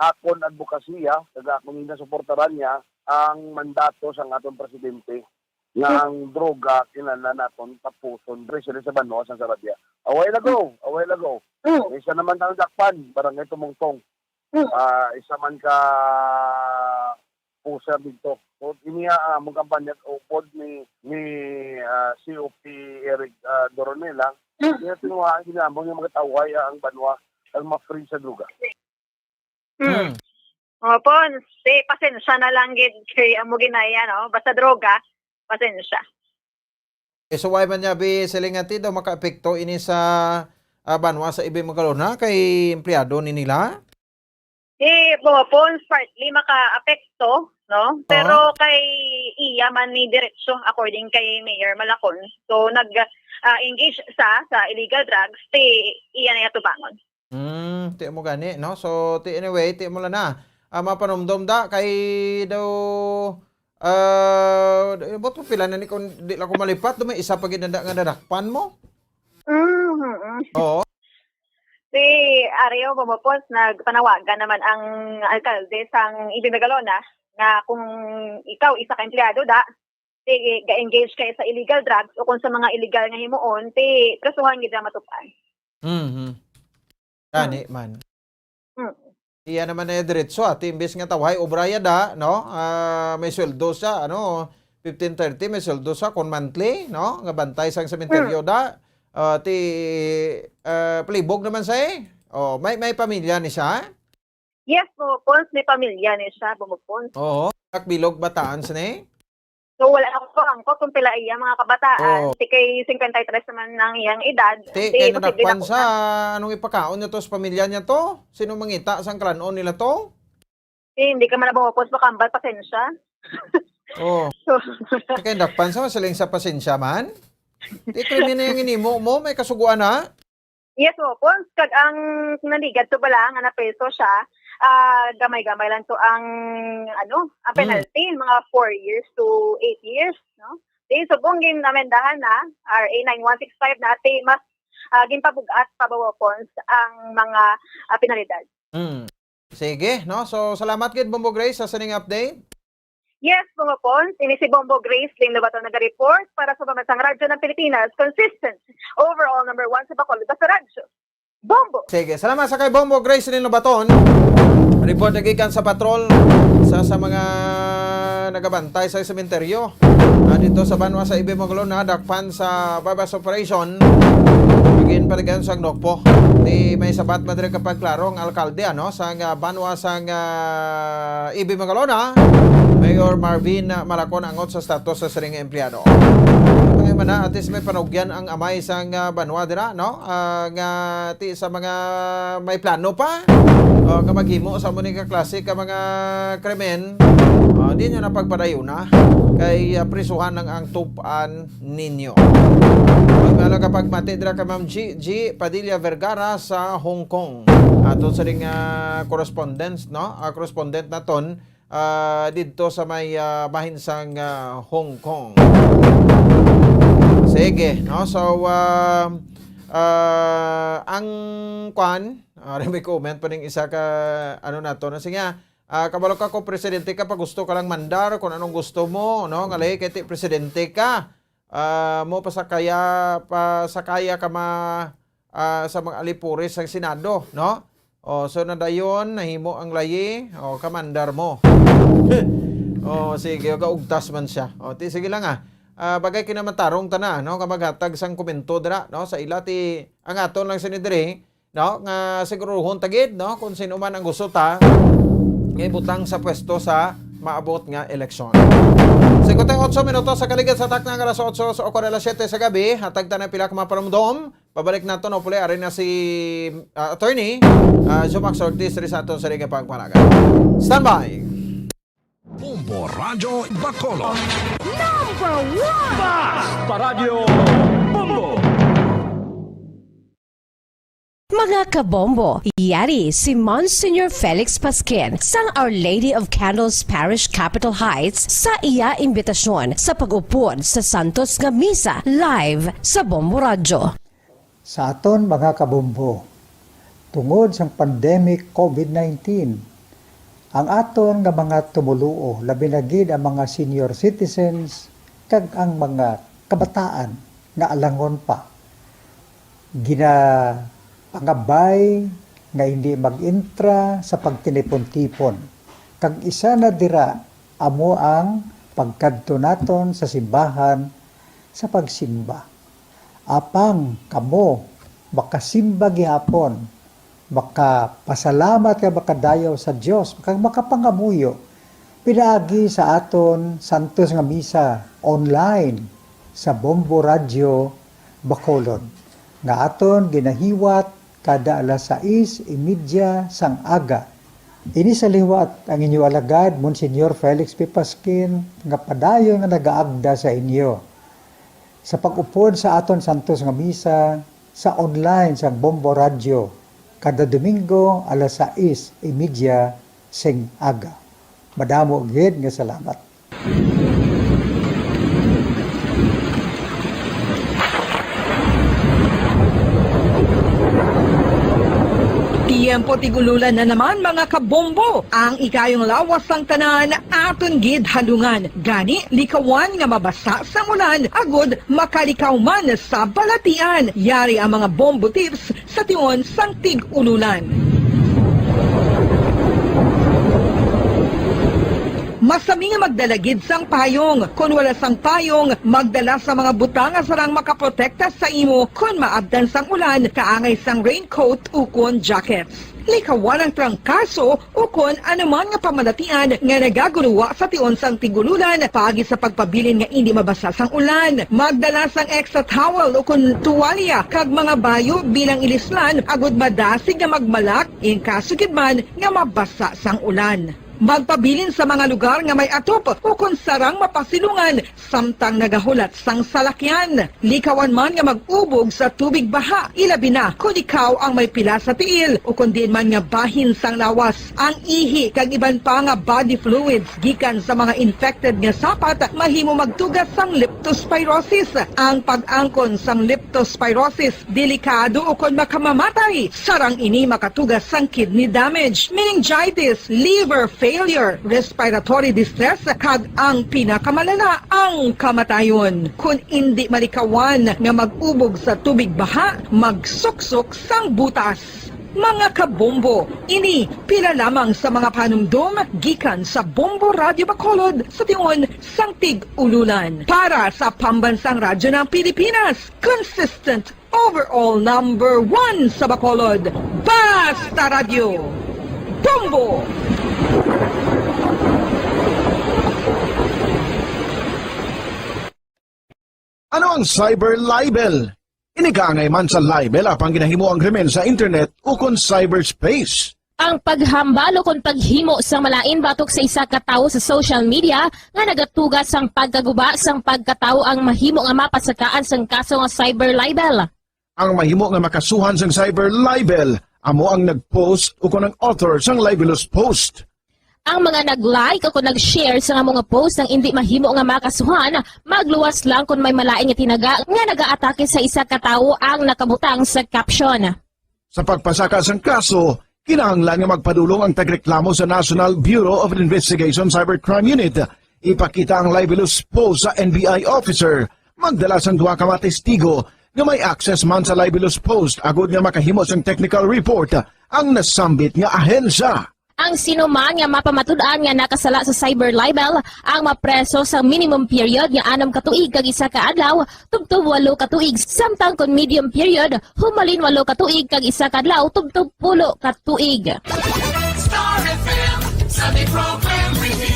akon advokasya, kag akon ginasuportaran niya, ang mandato sang aton presidente nga ang droga kinahanglan naton tapuson, especially sa banwa sang Sarabia. A while ago, a while ago, Mm. may isa naman tang dakpan, Barangay Tumongtong. Mm. Ah, isa man ka pusher dito. So, ini nga, ah, among kampanya, upod ni, ni, ah, C O P Eric, ah, Doronela, Mm. niya tinuhaan ginamon nga makatawhay ang banwa ang ma-free sa droga. Hmm. Opo, si pasensya na lang gid kay amo ginaya, no? Basta droga, pasensya. Eh, so why man niya bi siling nga ti daw makaepekto ini sa ah, banwa sa Ibi Magalona kay empleyado ni nila? Eh, Bombo Pons, partly makaapekto, no? Pero kay iya man ni diretso, according kay Mayor Malacon. So, nag ah, engage sa sa illegal drugs, ti iya na iya tubangon. Hmm, ti mo gani, no? So, ti anyway, ti mo lang na. Ah, mapanumdom da kay daw ah, buot mo pila na ni kung di lang ko malipat, do may isa pa gid na nga nadakpan mo? Mm-hmm. Oo. Si Ario Bombo Pons, nagpanawagan naman ang alkalde sang Ibi Magalona nga kung ikaw isa ka empleyado da, ti ga-engage kay sa illegal drugs o kung sa mga illegal nga himuon, ti kasuhan gid ang matupan. Mhm. Gani man. Mm. Iya naman na diretso, ati, imbes nga tawhay obraya da, no? Ah, may sweldo siya, ano, fifteen thirty, may sweldo siya kon monthly, no? Nga bantay sang sementeryo da. Ah, ti ah, palibog naman siya eh. Oh, may may pamilya ni siya? Yes, Bombo Pons, may pamilya ni siya, Bombo Pons. Oo. Nakbilog bataan siya ni? So, wala ako angkot kung pila iya mga kabataan. Oo. Ti kay fifty-three naman ang iyang edad. Ti, Ti, kay posible nadakpan na sa anong ipakaon niya to sa pamilya niya to? Sino mangita sang kalanon nila to? Ti, hindi ka man na Bombo Pons makambal, pasensya. Oh. So, Kay nadakpan sa siling sa pasensya man? Ti, krimen na yung inimo mo, may kasuguan na? Yes, Bombo Pons. Kag ang nanigad to bala nga napreso siya, ah, gamay-gamay lang to ang, ano, ang Mm. penalty, mga four years to eight years, no? Ti, subong ginamendahan na, R A nine one six five na, ti, mas ah, ginpabug-at pa, Bombo Pons, ang mga ah, penalidad. Hmm. Sige, no? So, salamat gid, Bombo Grace, sa sining update. Yes, Bombo Pons, ini si Bombo Grace Lim Lobato naga-report para sa Pambansang Radyo ng Pilipinas, consistent, overall number one sa Bacolod, basta radyo. Bombo! Sige, salamat sa kay Bombo Grace Lino Baton. Report na gikan sa patrol sa, sa mga nagabantay sa sementeryo. Ah, dito sa banwa sa Ibe Magalona, dakpan sa buy-bust operation. Ginpaligan sa Nokpo. Di may sabat madre kapag klaro ang alkalde, ano, sa nga banwa sa nga Ibe Magalona, Mayor Marvin Malacon angot sa status sa siring nga empleyado. Mga man na, at least may panugyan ang amay sa nga banwa dira, no? Ah, nga ti sa mga may plano pa, o nga maghimo sa mo ni ka klase ka mga krimen, ah, di nyo na pagpadayuna kay, ah, prisuhan lang ang tupan ninyo. Magmalo ka pagmati dira ka Ma'am G G Padilla Vergara sa Hong Kong. Ato sa ring, ah, correspondence, no? Ah, correspondent naton, ah, didto sa may, ah, bahin sang, ah, Hong Kong. Sige, no? So, ah, ah, ang kwan, ah, may comment pa ning isa ka, ano nato, no? Sige, ah, kabalo ka kung presidente ka, pa gusto ka lang mandar kung anong gusto mo, no? Ngali, kay ti presidente ka, ah, mo pasakaya, pasakaya ka ma-, ah, sa mga alipores sa Senado, no? O, so nadayon, nahimo ang layi, o, kamandar mo. O, sige, gaugtas man siya. O, ti, sige lang, ah. Ah, bagay kinamatarong ta na, no? Nga maghatag sang komento dira, no? Sa ila ti, ang aton lang sini diri, no? Nga siguruhon ta gid, no? Kung sino man ang gusto ta, nga ibutang sa pwesto sa maabot nga eleksyon. Singkwenta y otso minutos sa kaligid sa takna nga alas otso sa ukon alas siyete sa gabi, hatag ta na pila ka mga panumdom. Pabalik nato, no, puli, ari na si, ah, attorney, ah, Jomax Ortiz, diri sa aton sa Liga Pagpanagan. Standby! Bombo Radyo Bacolod. Number one! Basta Radyo Bombo! Mga kabombo, yari si Monsignor Felix Pasquin sang Our Lady of Candles Parish, Capitol Heights, sa iya imbitasyon sa pag-upod sa Santos nga Misa live sa Bombo Radyo. Sa aton mga kabombo, tungod sang pandemic covid nineteen, ang aton nga mga tumoluo, labi na gid ang mga senior citizens kag ang mga kabataan nga alangon pa, ginapangabay nga hindi mag-intra sa pagtinipon-tipon, kag isa na dira amo ang pagkadto naton sa simbahan sa pagsimba. Apang kamo makasimba gihapon, makapasalamat kag makadayaw sa Dios, kag makapangamuyo pinaagi sa aton santos nga misa online sa Bombo Radyo Bacolod, nga aton ginahiwat kada alas sais y media sang aga. Ini sa liwat ang inyo alagad, Monsignor Felix P. Pasquin, nga padayon nga nagaagda sa inyo sa pag-upod sa aton santos nga misa sa online sang Bombo Radyo kada Domingo alas sais y media sing aga. Madamo gid nga salamat. Tiyempo tig-ululan na naman, mga kabombo. Ang ikayong lawas sang tanan aton gid halungan. Gani, likawan nga mabasa sang ulan agud makalikaw man sa balatian. Yari ang mga bombo tips sa tion sang tig-ululan. Masami nga magdala gid sang payong. Kon wala sang payong, magdala sa mga butang nga sarang makaprotekta sa imo kon maabtan sang ulan, kaangay sang raincoat ukon jackets. Likawan ang trangkaso ukon anuman nga pamalatian nga nagaguruwa sa tion sang tig-ululan paagi sa pagpabilin nga indi mabasa sang ulan. Magdala sang extra towel ukon tuwalya kag mga bayo bilang ilislan agud madasig nga magmalak in kaso gid man nga mabasa sang ulan. Magpabilin sa mga lugar nga may atop ukon sarang mapasilungan samtang nagahulat sang salakyan. Likawan man nga mag-ubog sa tubig baha, ilabi na kon ikaw ang may pila sa tiil ukon diin man nga bahin sang lawas. Ang ihi kag iban pa nga body fluids gikan sa mga infected nga sapat mahimo magtuga sang leptospirosis. Ang pag-angkon sang leptospirosis delikado ukon makamamatay. Sarang ini makatuga sang kidney damage, meningitis, liver failure, respiratory distress, kag ang pinakamalala, ang kamatayon. Kon indi malikawan nga mag-ubog sa tubig baha, magsuksok sang butas. Mga kabombo, ini pila lamang sa mga panumdom gikan sa Bombo Radyo Bacolod sa tion sang Tig-Ululan. Para sa Pambansang Radyo ng Pilipinas, consistent overall number one sa Bacolod. Basta Radyo, Bombo! Ano ang cyber libel? Ini kaangay man sa libel apang ginahimo ang krimen sa internet ukon cyberspace. Ang paghambal ukon paghimo sang malain batok sa isa ka tawo sa social media nga nagatuga sang pagkaguba sang pagkatawo ang mahimo nga mapasakaan sang kaso nga cyber libel. Ang mahimo nga makasuhan sang cyber libel amo ang nag-post ukon ang author sang libelous post. Ang mga nag-like o kon nag-share sang amo nga post ang indi mahimo nga makasuhan, magluwas lang kon may malain nga tinaga nga nagaatake sa isa ka tawo ang nakabutang sa caption. Sa pagpasaka sang kaso, kinahanglan nga magpadulong ang tagreklamo sa National Bureau of Investigation Cybercrime Unit. Ipakita ang libelous post sa N B I officer, magdala sang duha ka mga testigo nga may access man sa libelous post agod nga makahimo sang technical report ang nasambit nga ahensya. Ang sinuman nga mapamatud-an nga nakasala sa cyber libel ang mapreso sa minimum period nga anum ka tuig kag isa ka adlaw tubtob walo ka tuig, samtang kon medium period, humalin walo ka tuig kag isa ka adlaw tubtob pulo ka tuig. Star F M Sunday Program Review.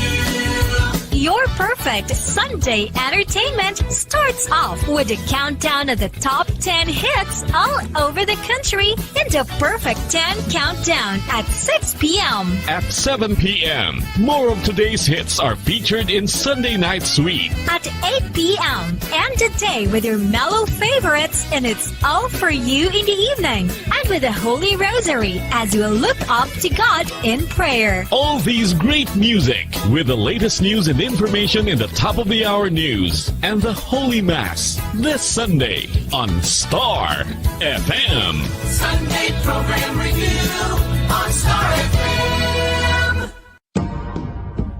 Your perfect Sunday entertainment starts off with a countdown of the top ten hits all over the country in the Perfect ten Countdown at six p.m. At seven p.m., more of today's hits are featured in Sunday Night Sweet. At eight p.m., end the day with your mellow favorites, and it's all for you in the evening and with the Holy Rosary as you look up to God in prayer. All these great music with the latest news and information in the top of the hour news and the Holy Mass this Sunday on Star F M. Sunday Program Review on Star F M.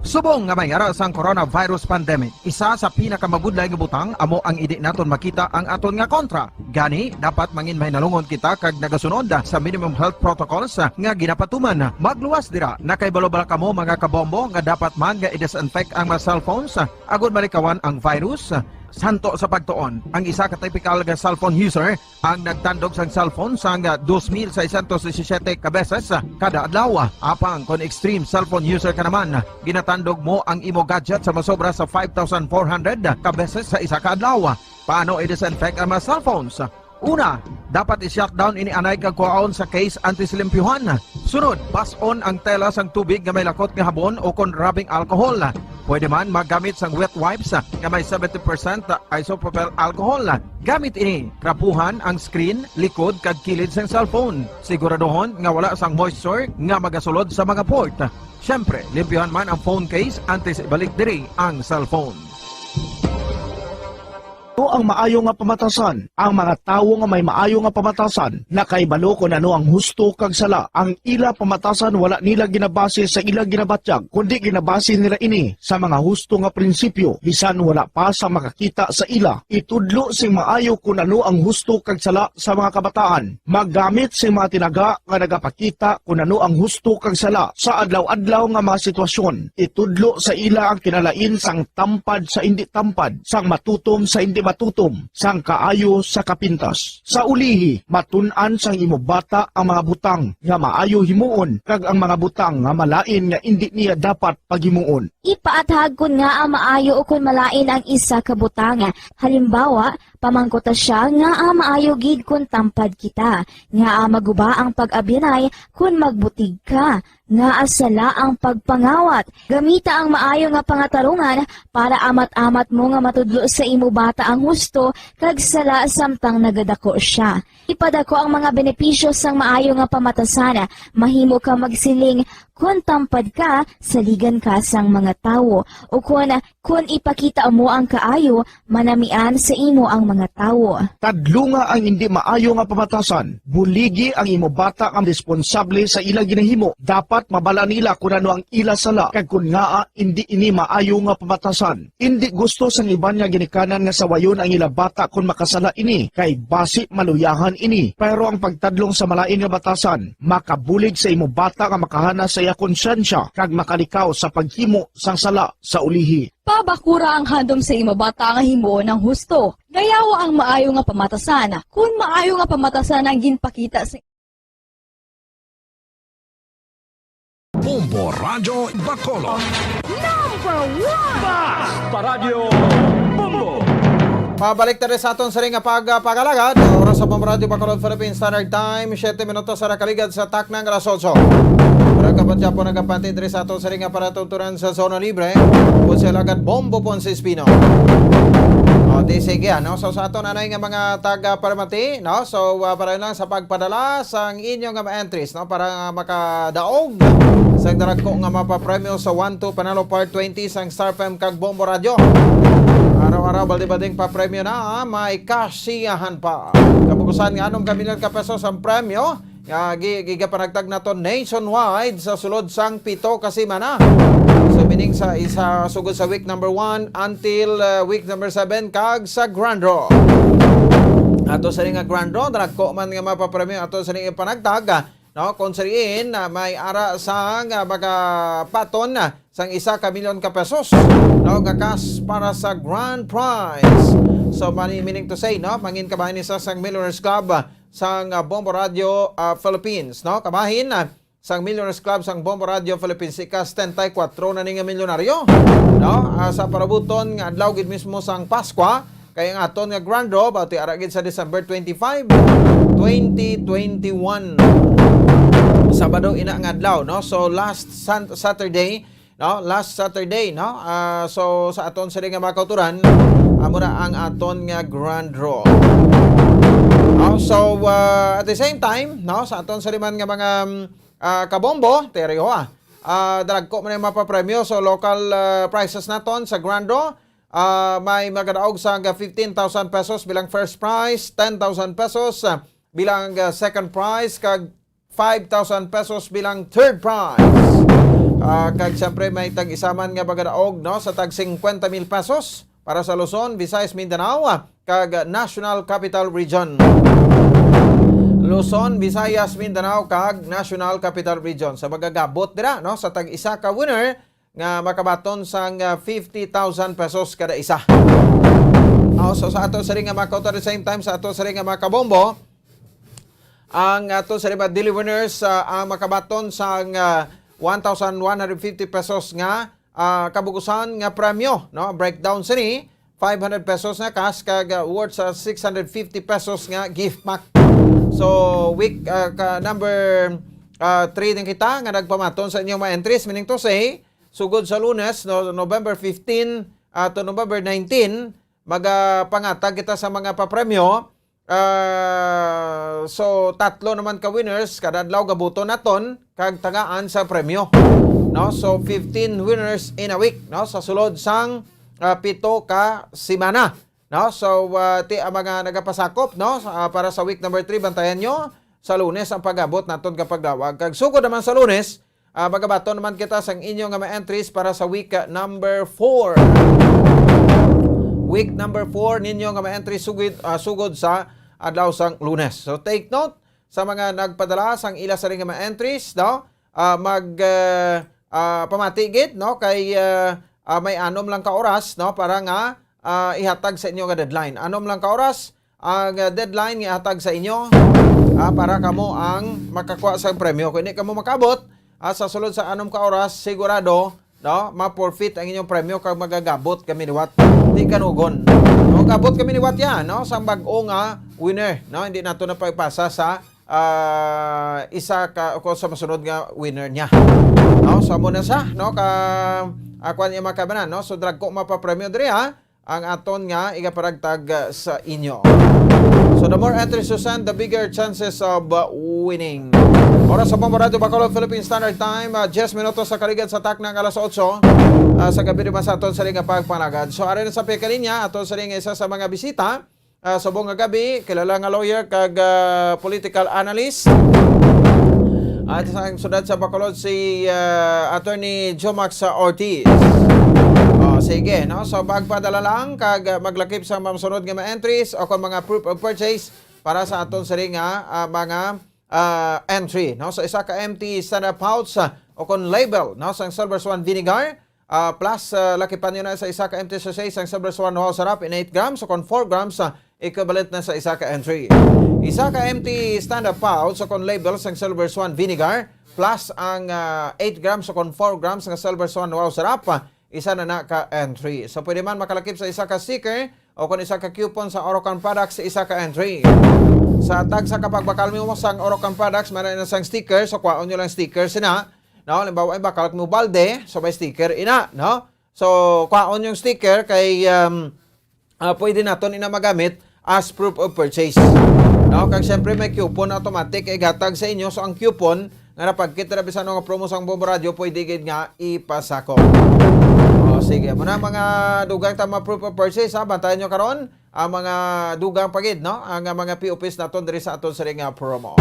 Subong nga may ara sang coronavirus pandemic, isa sa pinakamabudlay nga butang amo ang indi naton makita ang aton nga kontra. Gani, dapat mangin mahinalungon kita kag nagasunod sa minimum health protocols nga ginapatuman. Magluwas dira, nakahibalo bala kamo, mga kabombo, nga dapat man nga i-disinfect ang mga cellphones agod malikawan ang virus? Santo sa pagtuon, ang isa ka typical nga cellphone user ang nagtandog sang cellphone sang dos mil seiscientos disisiete ka beses kada adlaw. Apang kon extreme cellphone user ka naman, ginatandog mo ang imo gadget sa masobra sa five thousand four hundred ka beses sa isa ka adlaw. Paano i-disinfect ang mga cellphones? Una, dapat i-shutdown ini anay kag kuhaon sa case antes limpyuhan. Sunod, bas-on ang tela sang tubig nga may lakot nga habon o kon rubbing alcohol. Pwede man maggamit sang wet wipes nga may seventy percent isopropyl alcohol. Gamit ini, trapuhan ang screen, likod kag kilid sang cellphone. Siguraduhon nga wala sang moisture nga magasulod sa mga port. Siyempre, limpyuhan man ang phone case antes ibalik diri ang cellphone. Ano ang maayo nga pamatasan? Ang mga tawo nga may maayo nga pamatasan nakahibalo kon ano ang husto kag sala. Ang ila pamatasan wala nila ginabase sa ila ginabatyag, kundi ginabase nila ini sa mga husto nga prinsipyo, bisan wala pa sa makakita sa ila. Itudlo sing maayo kon ano ang husto kag sala sa mga kabataan. Maggamit sing mga tinaga nga nagapakita kon ano ang husto kag sala sa adlaw-adlaw nga mga sitwasyon. Itudlo sa ila ang kinalain sang tampad sa indi tampad, sang matutom sa indi matutom, sang kaayo sa kapintas. Sa ulihi, matun-an sang imo bata ang mga butang nga maayo himuon kag ang mga butang nga malain nga indi niya dapat paghimuon. Ipaathag kon ngaa maayo ukon malain ang isa ka butang. Halimbawa, pamangkuta sia ngaa maayo gid kon tampad kita, ngaa maguba ang pag-abyanay kon magbutig ka, ngaa sala ang pagpangawat. Gamita ang maayo nga pangatarungan para amat-amat mo nga matudlo sa imo bata ang husto kag sala samtang nagadako sia. Ipadako ang mga benepisyo sang maayo nga pamatasan. Mahimo ka magsiling, Kon tampad ka, saligan ka sang mga tawo, ukon kon ipakita mo ang kaayo, manamian sa imo ang mga tawo. Tadlunga ang indi maayo nga pamatasan. Buligi ang imo bata nga responsable sa ila ginahimo. Dapat mabala nila kon ano ang ila sala, kag kon ngaa indi ini maayo nga pamatasan. Indi gusto sang iban nga ginikanan nga sawayon ang ila bata kon makasala ini, kay basi maluyahan ini. Pero ang pagtadlong sa malain nga batasan makabulig sa imo bata nga makahana sa iya konsyensya kag makalikaw sa paghimo sang sala sa ulihi. Pabakura ang handom sa imo bata nga himuon ang husto. Dayawa ang maayo nga pamatasan. Kon maayo nga pamatasan ang ginpakita sa Bombo Radyo Bacolod. Number one! Basta Radyo Bombo! Mabalik tayo sa aton sining nga pagpakalagad. Oras sa Bombo Radyo Bacolod, Philippine Standard Time, siyete minutos sa nakaligad sa taknang alas otso. Para ka pa dyan po nagapati diri sa aton sining nga palatuntunan sa Zona Libre. Kung siya lagad Bombo Ponce Espino. O, di sige, ano? So, sa aton anay nga mga taga-paramati, no? So, ah, para lang sa pagpadala sang inyo nga mga entries, no? Para nga makadaog sa daragko nga mapapremyo sa one two Panalo Part twenty sang Star F M kag Bombo Radyo. Araw-araw, balde-baldeng papremyo na, ah, may kasiyahan pa. Kabukusan nga anom ka milyon ka pesos ang premyo nga gi-, gigapanagtag nato nationwide sa sulod sang pito ka semana. So, meaning sa isa, sugod sa week number one until, uh, week number seven, kag sa Grand Draw. Ato sa nga Grand Draw, daragko man nga mapapremyo ato sa ipanagtag, no? Kung sa diin, ah, may ara sang, ah, magabaton, ah, sang isa ka milyon ka pesos, no, nga cash para sa grand prize. So, mani-, meaning to say, no, mangin kabahin ni sa sang Millionaires Club, ah, sang, ah, Bombo Radio, ah, Philippines, no? Kabahin, ah, sang Millionaires Club sang Bombo Radio Philippines, ika setenta y cuatro na ni nga milyonaryo, no? Ah, sa parabuton nga adlaw gid mismo sang Paskwa, kay ang aton nga grand draw, bati ara gid sa December twenty-five, twenty twenty-one. Sabado ina nga adlaw, no? So, last Sun-, Saturday, no? Last Saturday, no? Ah, so, sa aton sini nga mga kauturan, amo na ang aton nga grand draw. No? So, ah, at the same time, no? Sa aton sini man nga mga, mm, ah, kabombo, teriho, ah. Ah, daragko man ang mapapremyo. So, local, ah, prizes naton sa grand draw. Ah, may magadaog sa fifteen thousand pesos bilang first prize, ten thousand pesos, ah, bilang, ah, second prize, kag five thousand pesos bilang third prize. Ah, kag siyempre, may tag-isa man nga magadaog, no, sa tag cincuenta mil pesos para sa Luzon, Visayas, Mindanao, ah, kag National Capital Region. Luzon, Visayas, Mindanao, kag National Capital Region. Sa magagabot dira, no, sa tag-isa ka winner, nga makabaton sang, ah, fifty thousand pesos kada isa. Oh, so sa ato sini nga mga kauturan, at the same time, sa ato sini nga mga kabombo, ang ato sini mga daily winners, ah, ang makabaton sang, ah, one thousand one hundred fifty pesos nga, ah, kabugusan nga premyo, no? Breakdown sini, five hundred pesos nga cash kag, ah, worth sa six hundred fifty pesos nga gift pack. So, week, ah, ka number, ah, three din kita nga nagpamaton sa inyong mga entries, meaning to say, sugod sa Lunes, no, November fifteen, ah, to November nineteen, magapangatag kita sa mga papremyo. Ah, so, tatlo naman ka winners kada adlaw gabuton naton kag tagaan sa premyo. No? So, fifteen winners in a week, no? Sa sulod sang, ah, pito ka semana. No? So, ah, ti ang mga nagapasakop, no? Sa, ah, para sa week number three, bantayan nyo. Sa Lunes ang pag-abot naton ka pagdawag. Kag sugod naman sa Lunes, ah, magabaton naman kita sang inyo nga mga entries para sa week, ah, number four. Week number four ninyo nga mga entries sugid, ah, sugod sa adlaw sang Lunes. So, take note sa mga nagpadala sang ila sa nga mga entries, no? Ah, mag, ah, ah, pamati gid, no? Kay, ah, ah, may anom lang ka oras, no, para nga, ah, ihatag sa inyo nga deadline. Anom lang ka oras ang, ah, deadline nga ihatag sa inyo, ah, para kamo ang makakuha sa premyo. Kung hindi kamo makabot, ah, sa sulod sa anom ka oras, sigurado, no, ma-forfeit ang inyong premyo kag magagabot kami liwat. Di kanugon. No, gabot kami liwat yan, no, sa bag-o nga winner, no, hindi nato na pagpasa sa, ah, isa ka, o sa masunod nga winner niya. No, so amo na sa, no, ka, ah, kuwan niya mga kabanan, no, so drag ko mapapremyo diri, ha, ang aton nga igaparagtag, ah, sa inyo. So, the more entries you send, the bigger chances of, ah, winning. Oras sa Bombo Radyo Bacolod, Philippine Standard Time, ah, diyes minutos sa kaligad sa takna nga alas otso, ah, sa gabi naman sa aton sa nga pagpalagad. So, ari na sa pagkalinya, aton sa nga isa sa mga bisita, ah, subong nga gabi, kilala nga lawyer kag, ah, political analyst. At sa ang siyudad sa Bacolod, si, ah, Attorney Jomax Ortiz. Oh, sige, no? So, magpadala lang kag, ah, maglakip sa mga sunod nga mga entries o kung mga proof of purchase para sa aton sa nga, ah, mga, ah, entry, no? So, isa ka empty standard pouch, ah, o kon label, no? Sang Silver Swan Vinegar, ah, plus, ah, lakipan nyo na sa isa ka empty sachet sang Silver Swan Wow Sarap in eight grams o kon four grams, ah, equivalent na sa isa ka entry. Isa ka empty standard pouch o kon label sang Silver Swan Vinegar plus ang, ah, eight grams o kon four grams nga Silver Swan Wow Sarap, ah, isa na na ka entry. So, pwede man makalakip sa isa ka sticker o kon isa ka coupon sa Orocan Products, isa ka entry. Sa tagsa ka pagbakal mo sang Orocan Products, mara na sang sticker, so kwaon nyo lang sticker sina. No, halimbawa, ay bakal mo balde, so may sticker ina, no? So, kwaon yung sticker kay, um, ah, pwede naton ina magamit as proof of purchase. No, kag siyempre may coupon automatic igatag sa inyo. So, ang coupon nga napagkit na bisan nga promo sang Bombo Radio, pwede gid nga ipasakop. O, sige, muna mga dugang tama proof of purchase, ha? Bantayan nyo karon ang mga dugang pagid, no? Ang, ah, mga P O Ps naton diri sa aton sa ring, ah, promo.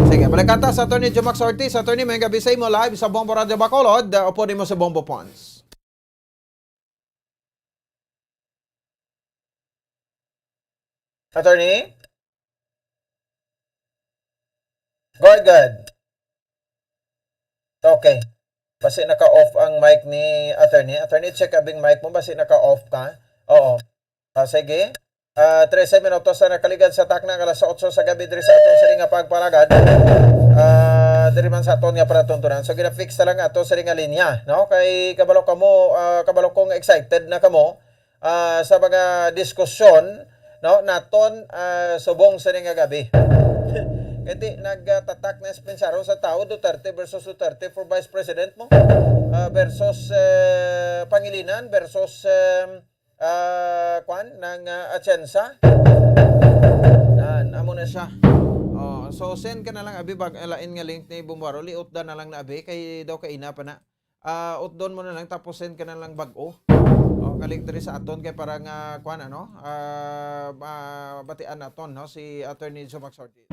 Sige, balikan ta sa Attorney Jomax Ortiz. Attorney, may gabi sa imo live sa Bombo Radio Bacolod. Ah, upo nimo sa Bombo Pons. Attorney? Go ahead, go ahead. Okay. Basi naka-off ang mic ni attorney. Attorney, check abing mic mo. Basi naka-off ka. Oo. Ah, sige. Ah, trese minutos na nakaligad sa takna nga alas otso sa gabi diri sa atong siring nga pagpalagad. Ah, diri man sa aton nga palatuntunan. So, gina-fix na lang ato siring nga linya, no? Kay kabalo kamo, ah, kabalo kong excited na kamo, ah, sa mga diskusyon, no, naton, ah, subong sini nga gabi. Kay ti, nagtatak na sa pensaro sa tao, Duterte versus Duterte for Vice President mo, ah, versus, eh, Pangilinan versus, eh, ah, kwan, ng, ah, Atienza. Nan, amo na siya. Oh, so send ka na lang, abi, bag, lain nga link ni Bumaro, liot da na lang na, abi, kay daw kaina pa na. Ah, utdon mo na lang, tapos send ka na lang bag-o. Oh, kalik diri sa aton kay para nga, kwan, ano, ah, mabatian naton, no, si Attorney Jomax Ortiz.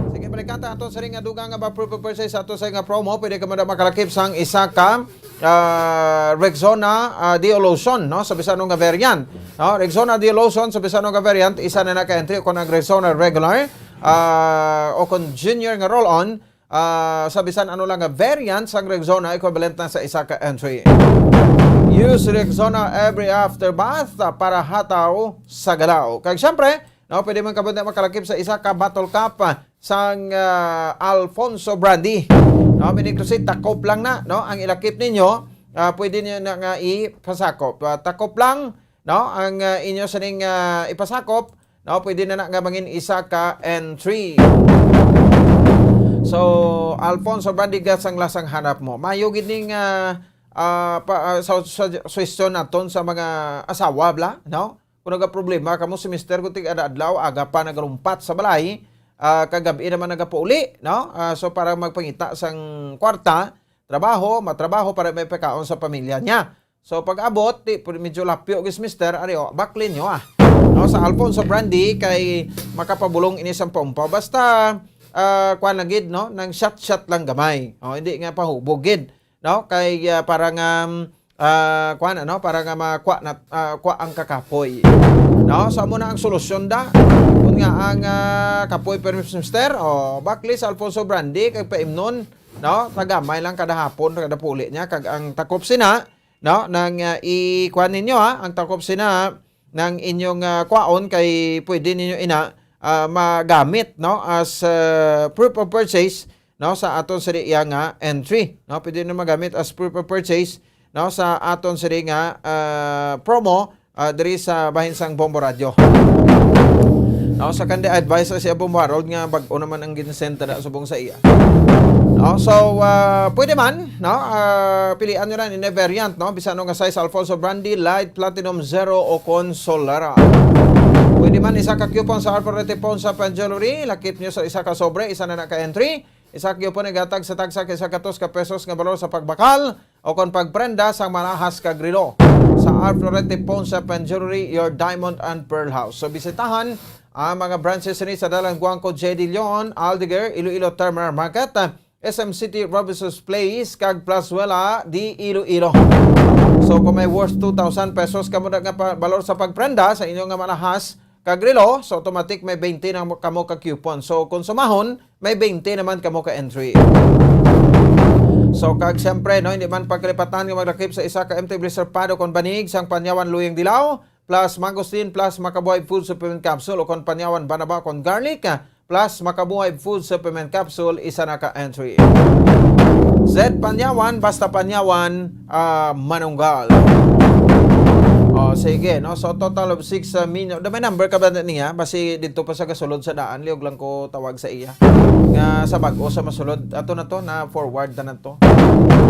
Sige, balikan ta aton sa ring nga dugang nga ba proof of purchase sa ato sa nga promo. Pwede ka man daw makalakip sang isa ka, ah, Rexona, ah, Dio Lotion, no, sa bisan nga variant. No, Rexona Dio Lotion sa bisan nga variant, isa na na ka entry, o kung ang Rexona regular, ah, o kung junior nga roll-on, ah, sa bisan ano lang nga variant sang Rexona, equivalent na sa isa ka entry. Use Rexona every after bath, ah, para hataw sa galaw. Kag syempre, no, pwede man kabunta makalakip sa isa ka bottle cap, ah, sang, ah, Alfonso Brandy. No, meaning to say, takop lang na, no, ang ilakip ninyo, ah, pwede niyo na nga ipasakop. Ah, takop lang, no, ang, ah, inyo sining, ah, ipasakop, no, pwede na na nga mangin isa ka entry. So, Alfonso Brandy, gas ang lasang hanap mo. Mayo gid ning, ah, ah, pa, ah, sa, sa suwestyon naton sa mga asawa, bla, no? Kung nagaproblema kamo si mister, kung tig-adlaw, aga pa nagalumpat sa balay, ah, kagabi naman nagapauli, no? Ah, so, para magpangita sang kwarta, trabaho, matrabaho para may pagkaon sa pamilya niya. So, pag-abot, di, pwede medyo lapyo gis, mister, ari, oh, baklin nyo, ah. No, sa Alfonso Brandy, kay makapabulong ini sang paumpaw. Basta, ah, kuwan lang gid, no? Nang shot-shot lang gamay. Oh, hindi nga pahubog gid, no? Kay, ah, para nga, ah, kuwan, ano? Para nga makuha na, ah, kuha ang kakapoy. No? So, amo na ang solusyon da. Kung nga ang, ah, kapoy, pero, mister, oh, bakli sa Alfonso Brandy, kay paimnon, no? Tagamay lang kada hapon, kada puli niya, kag ang takop sina, no, nang, ah, i-, kuwan ninyo, ha, ang takop sina nang inyong, ah, kwaon kay pwede ninyo ina, ah, magamit, no, as, ah, proof of purchase, no, sa aton siri iya nga entry, no, pwede na magamit as proof of purchase, no, sa aton siri nga, ah, promo, ah, diri sa bahin sang Bombo Radio. No, sa kandi advice sa siya Bombo Harold nga bag-o naman ang ginsenta na subong sa iya. No, so, ah, pwede man, no, ah, pilian nyo lang ini variant, no, bisan ano nga size, Alfonso Brandy, Light, Platinum, Zero, o Consolera. Pwede man isa ka coupon sa Alpha Rete Pawn Shop and Jewelry, lakip nyo sa isa ka sobre, isa na na ka entry. Isa ka coupon naghatag sa tagsa ka isa ka tus ka pesos nga balor sa pagbakal o kon pagprenda sang malahas kag relo sa R Florete Pawn Shop and Jewelry, your diamond and pearl house. So, bisitahan ang mga branches ni sa Dalan Guangco, J D Leon, Aldeguer, Iloilo Terminal Market, S M City, Robinson's Place, kag Plazuela de Iloilo. So, kung may worth two thousand pesos kamo na nga pa, balor sa pagprenda sa inyo nga malahas kag relo, so automatic may twenty na mo- kamo ka coupon. So, kung sumahon, may twenty naman kamo ka entry. So, kag siyempre, no, hindi man pagkalipatan nga maglakip sa isa ka M T Blister Pad o kon banig sang Panyawan Luyang Dilaw, plus Mangosteen, plus Makabuhay Food Supplement Capsule o kon Panyawan Banaba kon Garlic, plus Makabuhay Food Supplement Capsule, isa na ka entry. Z Panyawan, basta Panyawan, ah, manunggal. Oh, sige, no? So, total of six, ah, million. Da, may number ka ba niya? Basi dito pa sa gasulod sa daan, liog lang ko tawag sa iya. Nga sa bag-o sa masulod, ato na to, na forward na na to.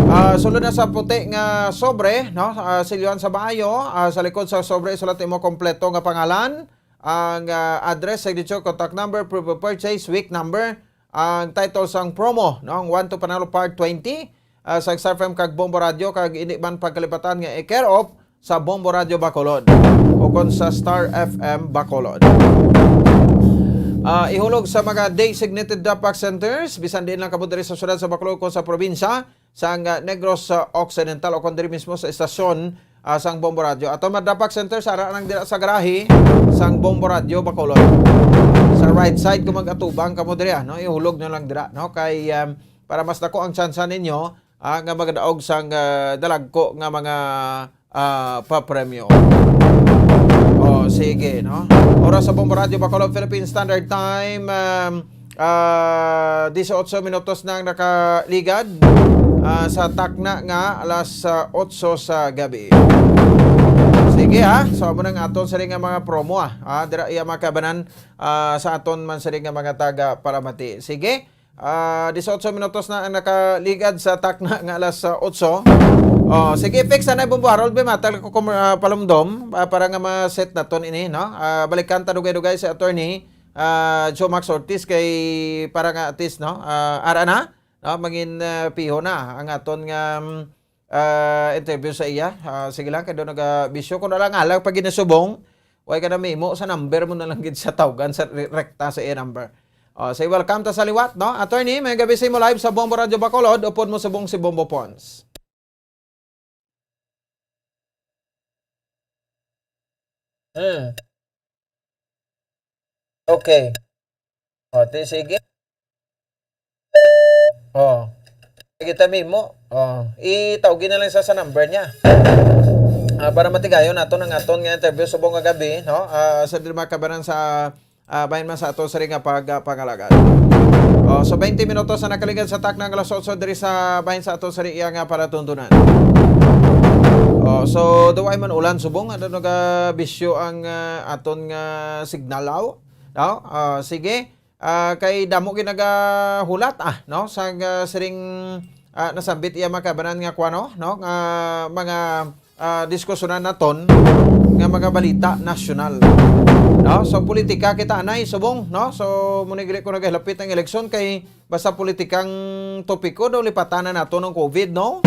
Ah, sulod na sa puti nga sobre, no? Ah, silyuhan sa baayo, ah, sa likod sa sobre, isulat imo kompleto nga pangalan. Ang, ah, address, signature, contact number, proof of purchase, week number, ang title sang promo, no? Ang One to Panalo Part twenty, ah, sa Star F M kag Bombo Radio, kag hindi man pagkalipatan nga i-care of sa Bombo Radio Bacolod o kon sa Star F M Bacolod. Ah, ihulog sa mga designated drop box centers, bisan diin lang kamo diri sa syudad sa Bacolod o sa probinsya, sang, ah, Negros, ah, Occidental o kon diri mismo sa estasyon, ah, sang Bombo Radio. Ato man drop box center sa ara nang dira sa garahe sang Bombo Radio Bacolod. Sa right side kung mag-atubang kamo diri, ah, no? Ihulog nyo lang dira, no? Kay, um, para mas dako ang tsansa ninyo, ah, nga magadaog sang, ah, dalagko nga mga, ah, papremyo. Oh, sige, no? Oras sa Bombo Radio Bacolod, Philippine Standard Time, um, ah, disiotso minutos na ang nakaligad, ah, sa takna nga alas, ah, otso sa gabi. Sige, ha, so amo nang aton sini nga mga promo, ah. Ah, dira iya mga kabanan, ah, sa aton man sini nga mga taga Paramati. Sige. Ah, disiotso minutos na ang nakaligad sa takna nga alas, ah, otso. Oh, sige, fix na Bombo Harold, be, matag ko kum-, ah, palumdom, ah, para nga ma-set naton ini, no? Ah, balikan ta dugay-dugay si Attorney, ah, Joe Max Ortiz kay para nga at least, no? Ah, ara na, no? Mangin, ah, piho na ang aton nga, mm, ah, interview sa iya. Ah, sige lang, kay daw nagabisyo. Kung alang-alang pag ginasubong, way ka na mimo sa number mo na lang gid sa tawgan sa re-, rekta sa iya number. Oh, say welcome ta sa liwat, no? Attorney, may gabi sa imo live sa Bombo Radio Bacolod. Upod mo subong si Bombo Pons. Hmm. Okay. O, ti, sige. O. Sige, tami mo. O, itawgi na lang sa, sa number niya. Ah, para matigayon naton ang aton nga interview subong nga gabi, no? Ah, sa diri makabanan sa, ah, bahin man sa ato sari nga pag, ah, pangalagad. O, so, twenty minutos na nakaligad sa takna nga alas otso diri sa bahin sa ato sari iya nga palatuntunan. O, so, duway man ulan subong, ano, nagabisyo ang, ah, aton nga signal, aw? No? Ah, sige. Ah, kay damo ginagahulat, ah, no, sa, ah, siring, ah, nasambit iya makabanan nga kuwano, no, nga mga, ah, diskusyonan naton nga mga balita nasyonal, no? So, politika kita anay subong, no? So, mo ni gili ko nagahilapit ang eleksyon kay basta politikang topiko daw lipatan na nato ng covid, no?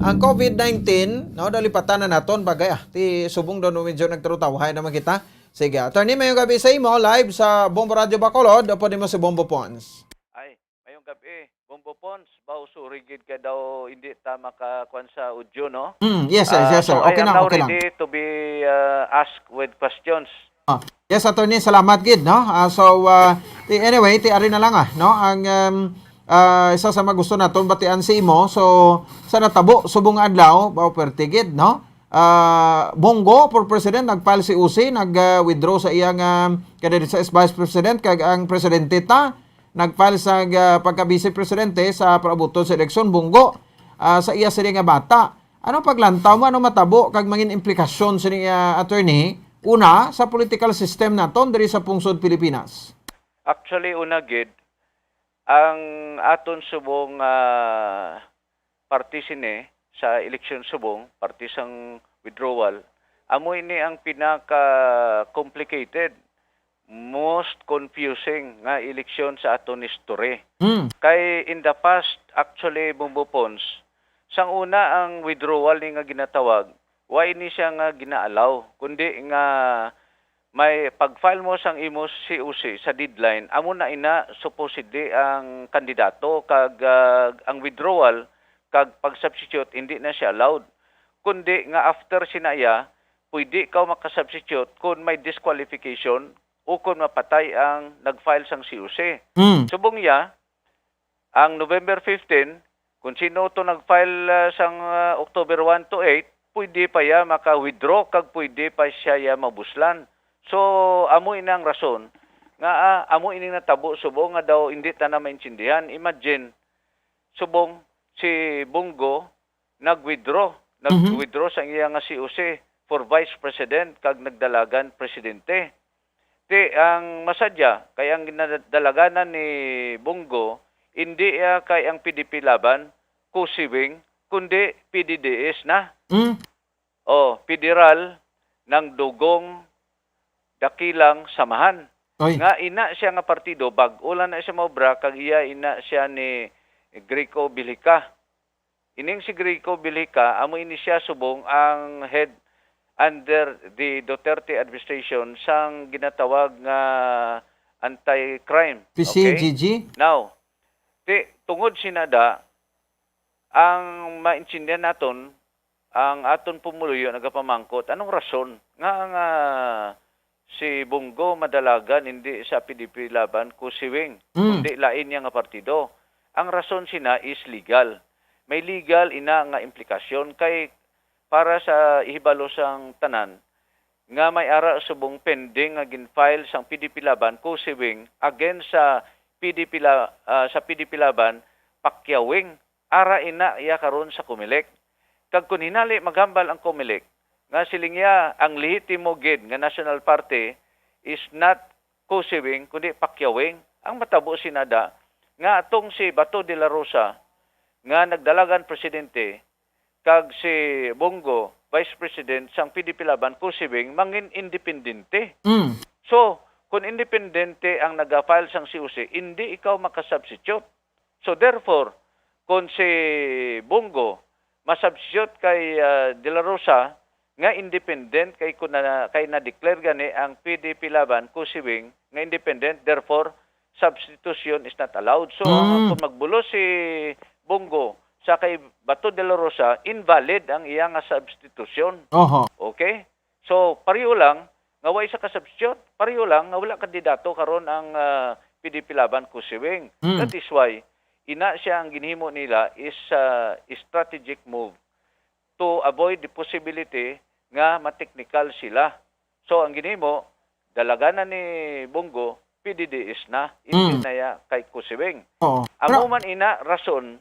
Ang covid nineteen, no, daw lipatan na naton bagay, ah, ti subong daw no medyo nagtarutawhay naman kita. Sige, attorney, mayong gabi sa imo, live sa Bombo Radio Bacolod, upod nimo si Bombo Pons. Ay, mayong gabi, Bombo Pons. Baw, sorry gid ka daw, hindi ta makakuan sa audio, no? Mm, yes, sir, Ah, yes, sir. So, I Okay am lang, now okay lang. ready to be, uh, asked with questions. Ah, yes, attorney, salamat gid, no? Ah, so, ah, ti-, anyway, ti ari na lang, ah, no? Ang, um, ah, isa sa magusto naton batian si imo. So, sa natabo subong nga adlaw, baw, pwerte gid, no? Ah, Bong Go for President, nag-file si O C, nag, ah, withdraw sa iyang, ah, candidacy as Vice President, kag ang presidente ta, nag-file sa, ah, pagka-Vice Presidente sa paabuton sa eleksyon, Bong Go, ah, sa iya sini nga bata. Ano paglantaw mo? Ano matabo kag mangin implikasyon sini, ah, attorney? Una, sa political system naton diri sa pungsod Pilipinas. Actually, una gid, ang aton subong, ah, parte sini sa eleksyon subong, parte sang withdrawal, amo ini ang pinaka-complicated. most confusing nga eleksyon sa aton history. Mm. Kay in the past, actually, Bombo Pons, sang una ang withdrawal ni nga ginatawag, wa ini siya nga ginaalaw, kundi nga may pag-file mo sang imo C O C sa deadline, amo na ina supposedly ang kandidato kag ah, ang withdrawal kag pag-substitute hindi na siya allowed. Kundi nga after sina iya, pwede ikaw makasubstitute kung may disqualification o kung mapatay ang nag-file sang C O C. Mm. Subong iya, ang November fifteen, kung sino to nag-file ah, sang ah, October one to eight, pwede pa iya maka-withdraw kag pwede pa siya iya mabuslan. So, amo ini ang rason nga ah, amo ini natabo subong nga daw hindi ta na maintindihan. Imagine, subong si Bongo nag-withdraw, Mhm. nag-withdraw sa iya nga C O C for vice president kag nagdalagan presidente. Ti ang masadya kay ang ginadalaganan ni Bongo hindi iya kay ang P D P Laban, Kusi Wing, kundi P D D S na. Mm. O, federal ng Dugong Dakilang Samahan. Oy. Nga ina siya nga partido, bag-o lang na siya maobra, kag iya ina siya ni Greco Bilhica. Ining si Greco Bilhica, amo ini siya subong ang head under the Duterte administration sang ginatawag nga anti-crime. P C G G? Now, ti, tungod sinada, ang maintindihan naton, ang aton pumuluyo nagapamangkot, anong rason nga nga si Bongo madalagan hindi sa P D P Laban, Kusi Wing, Mm. kundi lain niya nga partido? Ang rason sina is legal. May legal ina nga implikasyon kay para sa ihibalo sang tanan nga may ara subong pending nga gin-file sang P D P Laban, Kusi Wing, against sa P D P La-, ah, sa P D P Laban, Pacquiao Wing. Ara ina iya karon sa Comelec. Kag kun hinali maghambal ang Comelec nga siling iya ang lehitimo gid nga national party is not Kusi Wing kundi Pacquiao Wing, ang matabo sinada nga atong si Bato de la Rosa nga nagdalagan presidente kag si Bongo vice president sang P D P Laban, Kusi Wing, mangin independente. Mm. So, kung independente ang naga-file sang C O C, hindi ikaw makasubstitute. So therefore, kung si Bongo masubstitute kay ah, De La Rosa nga independent kay kun na, kay na-declare gani ang P D P Laban, Kusi Wing, nga independent, therefore substitution is not allowed. So Mm. kung magbulos si Bongo sa kay Bato de la Rosa, invalid ang iya nga substitution. Oho. Okay? So pareho lang nga way sa ka-substitute, pareho lang nga wala kandidato karon ang ah, P D P Laban, Kusi Wing. Mm. That is why ina siya ang ginhimo nila is ah, strategic move to avoid the possibility nga mateknikal sila. So ang ginhimo, dalaganan ni Bongo, P D D S na, hindi Mm. na ya kay Kusi Wing. Oo. Amo Pero, man ina rason,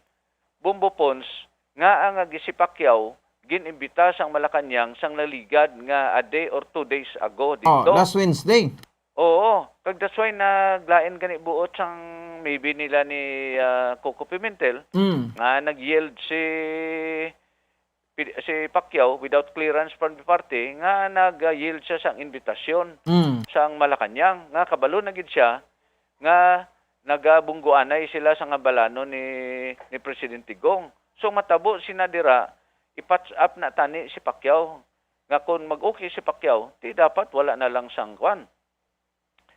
Bombo Pons, nga ang nga si Pacquiao gin-imbita sang Malacañang sang naligad nga a day or two days ago oh, dito. Last Wednesday. Oo, kag that's why naglain gani buot sang maybe nila ni ah, Coco Pimentel Mm. nga nag-yield si Pi- si Pacquiao without clearance from the party nga nag-yield siya sang invitasyon Mm. sang Malacañang nga kabalo na gid siya nga nagabungguanay sila sa ngabalanon ni ni Presidente Gong. So matabo sina dira, i-patch up na tani si Pacquiao nga kung mag-okay si Pacquiao, di dapat wala na lang sang kwan.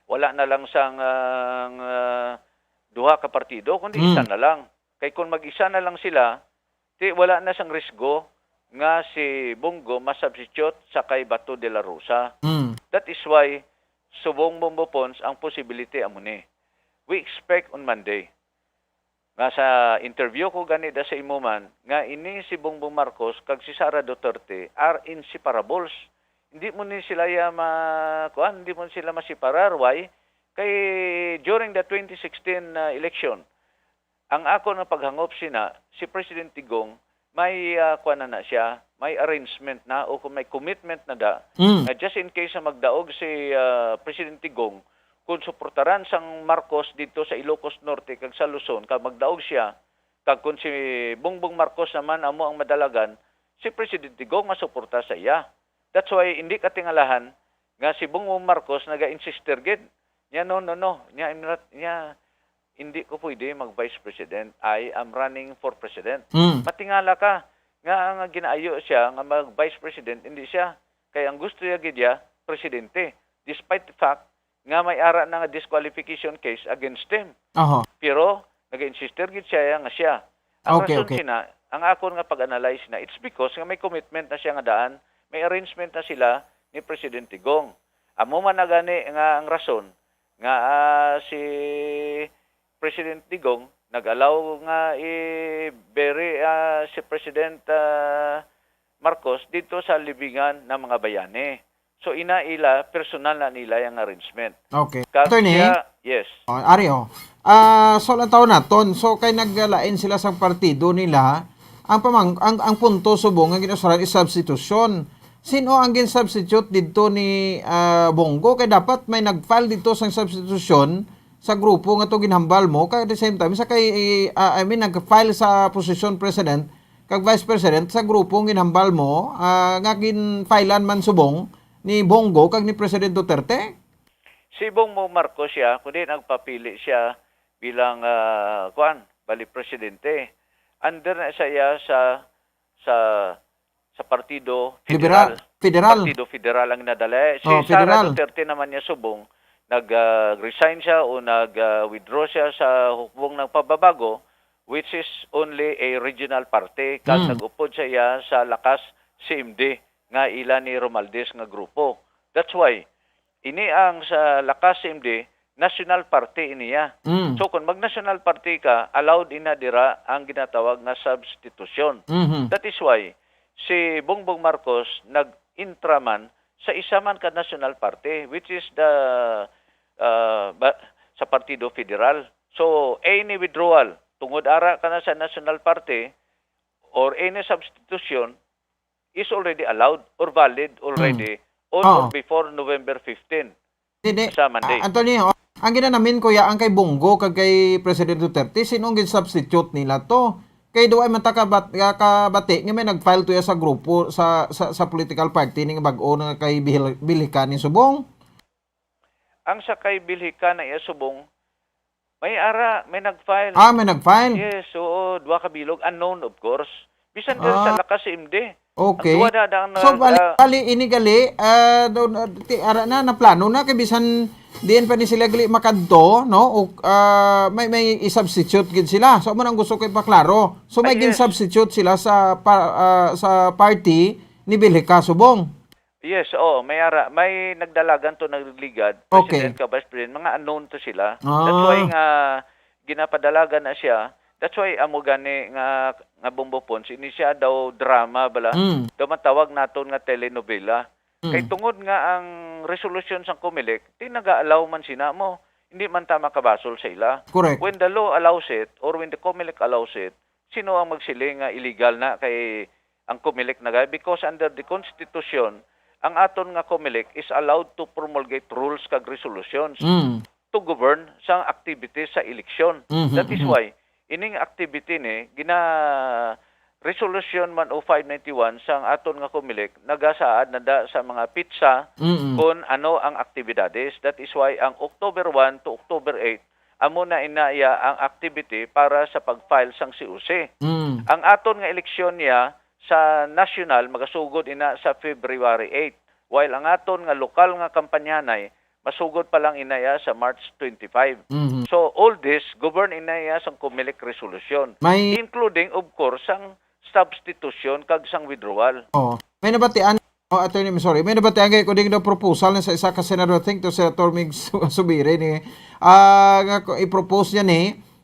Wala na lang sang ah, ang, ah, duha ka partido, kundi Mm. isa na lang. Kay kung mag-isa na lang sila, di wala na sang risgo nga si Bongo masubstitute sa kay Bato de la Rosa. Mm. That is why subong Bombo Pons ang possibility amo ni. We expect on Monday nga sa interview ko gani da sa imo man nga ini si Bongbong Marcos kag si Sara Duterte are inseparables. Hindi mo ni sila ya ma kuan, hindi mo sila maseparar. Why? Kay during the twenty sixteen uh, election, ang ako nga paghangop sina si President Tigong may ah, kuan na, na siya, may arrangement na o kung may commitment na da Mm. nga just in case na magdaog si ah, President Tigong, kung suportaran sang Marcos dito sa Ilocos Norte kag sa Luzon, kag magdaog siya, kag kung si Bongbong Marcos naman amo ang madalagan, si President Tigong masuporta sa iya. That's why hindi katingalahan nga si Bongbong Marcos naga-insister gid Niya, "No, no, no. Niya, I'm not, niya, hindi ko pwede mag-vice president. I am running for president." Mm. Matingala ka nga ang ginaayo siya nga mag-vice president, hindi siya. Kay ang gusto niya gid niya, presidente. Despite the fact nga may ara na nga disqualification case against him. Aha. Pero nag-insister gid siya nga siya. Ang Okay, rason okay. sina, ang akon nga pag-analyze na, it's because nga may commitment na siya nga daan, may arrangement na sila ni President Digong. Amo man na gani nga ang rason nga, ah, si President Digong nag-allow nga i-bury, ah, si President, ah, Marcos dito sa libingan ng mga bayani. So, ina ila, personal na nila yung arrangement. Okay. Kag Attorney? siya, yes. Oh, ari, oh. Ah, so, lang taon naton. So, kay naglain sila sa partido nila, ang pamang-, ang, ang punto subong nga gin-usara is substitution. Sino ang gin-substitute dito ni, ah, Bong Go? Kay dapat may nag-file dito sang substitution sa grupo nga to ginhambal mo. Kay at the same time, sa kay, ah, I mean, nag-file sa position president kag vice president sa grupo nga ginhambal mo, ah, nga gin-filean man subong ni Bong Go kag ni President Duterte? Si Bongbong Marcos siya, kundi nagpapili siya bilang, ah, kuan, bali presidente. Under na siya sa, sa, sa partido Liberal. federal. Federal. Partido federal ang nadala. Si Oh, Sara federal. Duterte naman niya subong, nag, ah, resign siya o nag, ah, withdraw siya sa Hukbong ng Pagbabago, which is only a regional party, kag Mm. nag-upod siya sa Lakas C M D nga ila ni Romualdez nga grupo. That's why ini ang sa Lakas C M D, national party ini ya. Mm. So, kung mag-national party ka, allowed ina dira ang ginatawag nga substitution. Mhm. That is why si Bongbong Marcos nag-intra man sa isa man ka national party, which is the, ah, ba-, sa Partido Federal. So, any withdrawal tungod ara ka na sa national party or any substitution is already allowed or valid already Mm. on or Oo. before November fifteen. Hindi. Sa Monday. Ah, Anthony, oh, ang ginanamin ko ya, ang kay Bong Go kag kay President Duterte, sino ang gin-substitute nila to? Kay duwa man ta kabat-, ka-, kabati nga may nag-file to ya sa grupo, sa, sa, sa political party ning bag-o nga kay Bihil-, Bilhican ni subong. Ang sa kay Bilhican na iya subong, may ara, may nag-file. Ah, may nag-file? Yes, oo, duha ka bilog, unknown, of course. Bisan diri sa Ah, Lakas C M D. Okay. Ang duha na, na, na, So, bali, ah, bali, ini gali, ah, do-, do-, ti-, ara na, naplano na, kay bisan diin pa ni sila gali makadto, no? O, ah, may, may i-substitute gid sila. So, amo nang gusto ko ipaklaro. So, may Ah, yes. gin-substitute sila sa pa-, ah, sa party ni Bilhica Subong. Yes, oo, may ara, may nagdalagan to, nagligad, Okay. President ka, Vice President, mga unknown to sila. That's why Ah. nga ginapadalagan na siya. That's why amo gani nga, nga Bombo Pons, ini siya daw drama bala. Mm. Daw matawag naton nga telenovela. Mm. Kay tungod nga ang resolusyon sang Comelec, di naga-allow man sina mo, hindi man ta makabasol sa ila. Correct. When the law allows it, or when the Comelec allows it, sino ang magsiling nga illegal na kay ang Comelec na gay? Because under the Constitution, ang aton nga Comelec is allowed to promulgate rules kag resolutions Mm. to govern sa activities sa eleksyon. Mhm, That is mhm. why, ining activity ni, gina-, Resolution one oh five ninety-one sang aton nga Comelec nagasaad na da sa mga pitsa Mm-mm. kon ano ang aktibidades. That is why ang October one to October eight, amo na ina iya ang activity para sa pag-file sang C O C. Mm. Ang aton nga eleksyon niya sa nasyonal magasugod ina sa February eight, while ang aton nga lokal nga kampanyahanay masugod pa lang ina iya sa March twenty-five. Mhm. So, all this govern ina iya sang Comelec resolution, May including, of course, sang substitution kag sang withdrawal. Oh, may nabatian, oh, Attorney, I'm sorry. May nabatian kay ko ding daw proposal na sa isa ka senador, I think to Senator Mig Su-, Subiri ni, ah, nga ko, i-propose niya ni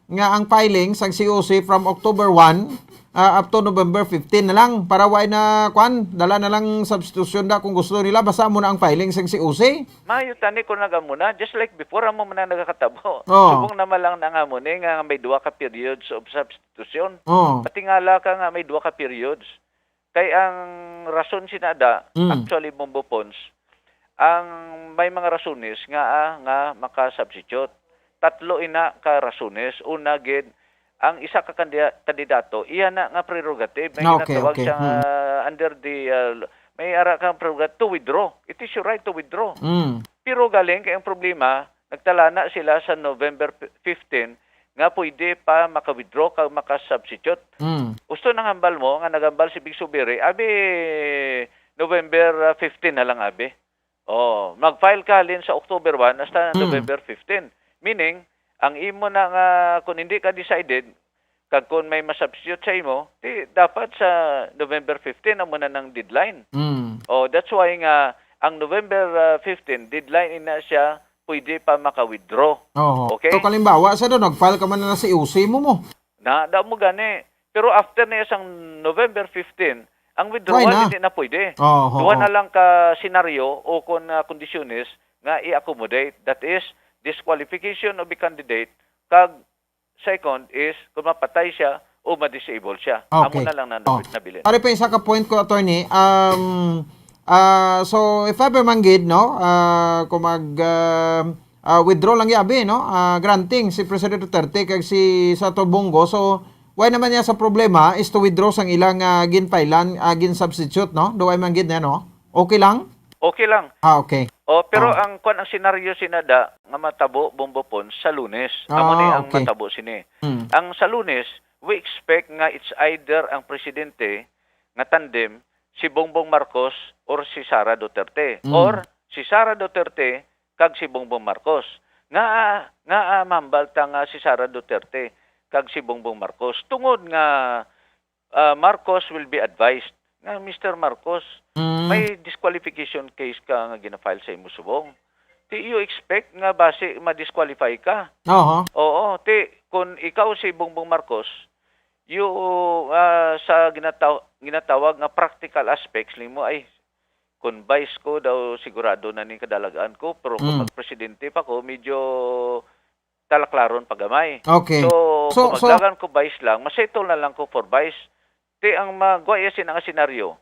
nga ang filing sang C O C from October one, ah, up to November fifteen na lang para wa na, kwan, dala na lang substitution da kung gusto nila, basta mo na ang filing sang C O C. Maayo tani kung nagamo na, just like before, amo man ang nagakatabo. Oh. Subong naman lang na nga mo ni nga may duha ka periods of substitution. Oh. Patingala ka nga may duha ka periods. Kay ang rason sina da, Mm. actually, Bombo Pons, ang may mga rasones nga, ah, nga maka-substitute. Tatlo ina ka rasones. Una gid, ang isa ka kandida-, kandidato, iya na nga prerogative, may Okay, ginatawag okay. siya nga Hmm. under the, ah, may ara kang prerogative to withdraw. It is your right to withdraw. Mm. Pero galing kay ang problema, nagtalana sila sa November fifteen nga pwede pa maka-withdraw kag maka-substitute. Mm. Gusto nang hambal mo nga naghambal si Big Subiri, abi November, ah, fifteen na lang, abi. Oh, mag-file ka halin sa October one hasta Mm. November fifteen. Meaning, ang imo na nga, kung hindi ka decided, kag kung may masubstitute sa imo, di dapat sa November fifteen amo na nang deadline. Mm. Oh, that's why nga ang November, ah, fifteen, deadline ina siya, pwede pa maka-withdraw. Oho. Okay? So, kalimbawa, sa doon, nag-file ka man na sa C O C mo mo. Na, da mo gani. Pero after niya sang November fifteen, ang Why withdrawal na? hindi na pwede. Oho, Duha oho. na lang ka senaryo o kung, ah, kondisyones nga i-accommodate. That is, disqualification of a candidate, kag second is kung mapatay siya o ma-disable siya. Amo Okay. na lang na Oh. nabilin. Ari pa isa ka point ko, attorney. Um, ah, so, if ever man gid, no, ah, kung mag, ah, ah, withdraw lang yabi, no, ah, granting si President Duterte kag si Senator Bong Go. So, why naman niya sa problema is to withdraw sang ilang, ah, ginpailan, ah, gin-substitute, no? Do I man gid niya, no? Okay lang? Okay lang. Ah, okay. Oh, pero Oh. ang kwan, ang senaryo sinada nga matabo, Bombo Pons, sa Lunes. Amo ni Ah, ang okay. matabo sini. Mm. Ang sa Lunes, we expect nga it's either ang presidente nga tandem, si Bongbong Marcos or si Sara Duterte, Mm. or si Sara Duterte kag si Bongbong Marcos. Nga, nga, ah, mahambal ta nga si Sara Duterte kag si Bongbong Marcos. Tungod nga, ah, Marcos will be advised nga, "Mister Marcos, Mm. may disqualification case ka nga gina-file sa imo subong. Ti you expect nga basi ma-disqualify ka?" Oho. Oo, ti kun ikaw si Bongbong Marcos, you, ah, sa ginataw-, ginatawag nga practical aspects nimo, ay, kun vice ko daw, sigurado na ni kadalagan ko, pero kung Mm. magpresidente pa ko, medyo talaklaron pa gamay. Okay. So, So, kung so maglagan ko vice lang, masettle na lang ko for vice. Ti ang magwa iya sina nga senaryo,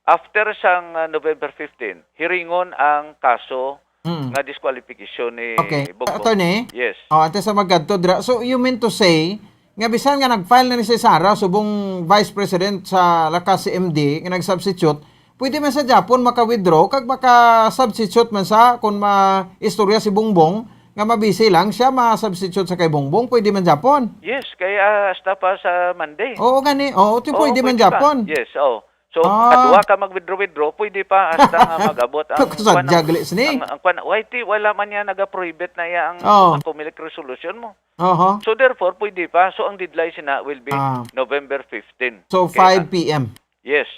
after sang, ah, November fifteen, hiringon ang kaso Mm. nga disqualification ni Okay. Bongbong. Attorney? Yes. Oh, antes sa magkadto, dra-, so you mean to say nga bisan nga nag-file na ni si Sara subong vice president sa lakas C M D nga nag-substitute, pwede man sa Japon maka-withdraw kag maka-substitute man sa, kung ma-istorya si Bongbong nga mabisi lang siya, ma-substitute sa kay Bongbong, pwede man Japon. Yes, kay, ah, hasta pa sa Monday. Oo, gani. Oo, ti Oo, pwede man pwede pa. Japon. Yes, oo. So, Ah. kaduha ka mag-withdraw-withdraw, pwede pa hasta nga mag-abot ang Kasadya kwan, ang, gali sini. ang, ang kwan, Y T, wala man niya naga-prohibit na iya ang, Oo. ang Comelec resolution mo. Oho. So, therefore, pwede pa. So, ang deadline sina will be Ah. November fifteen. So, Okay, five ah. P M. Yes.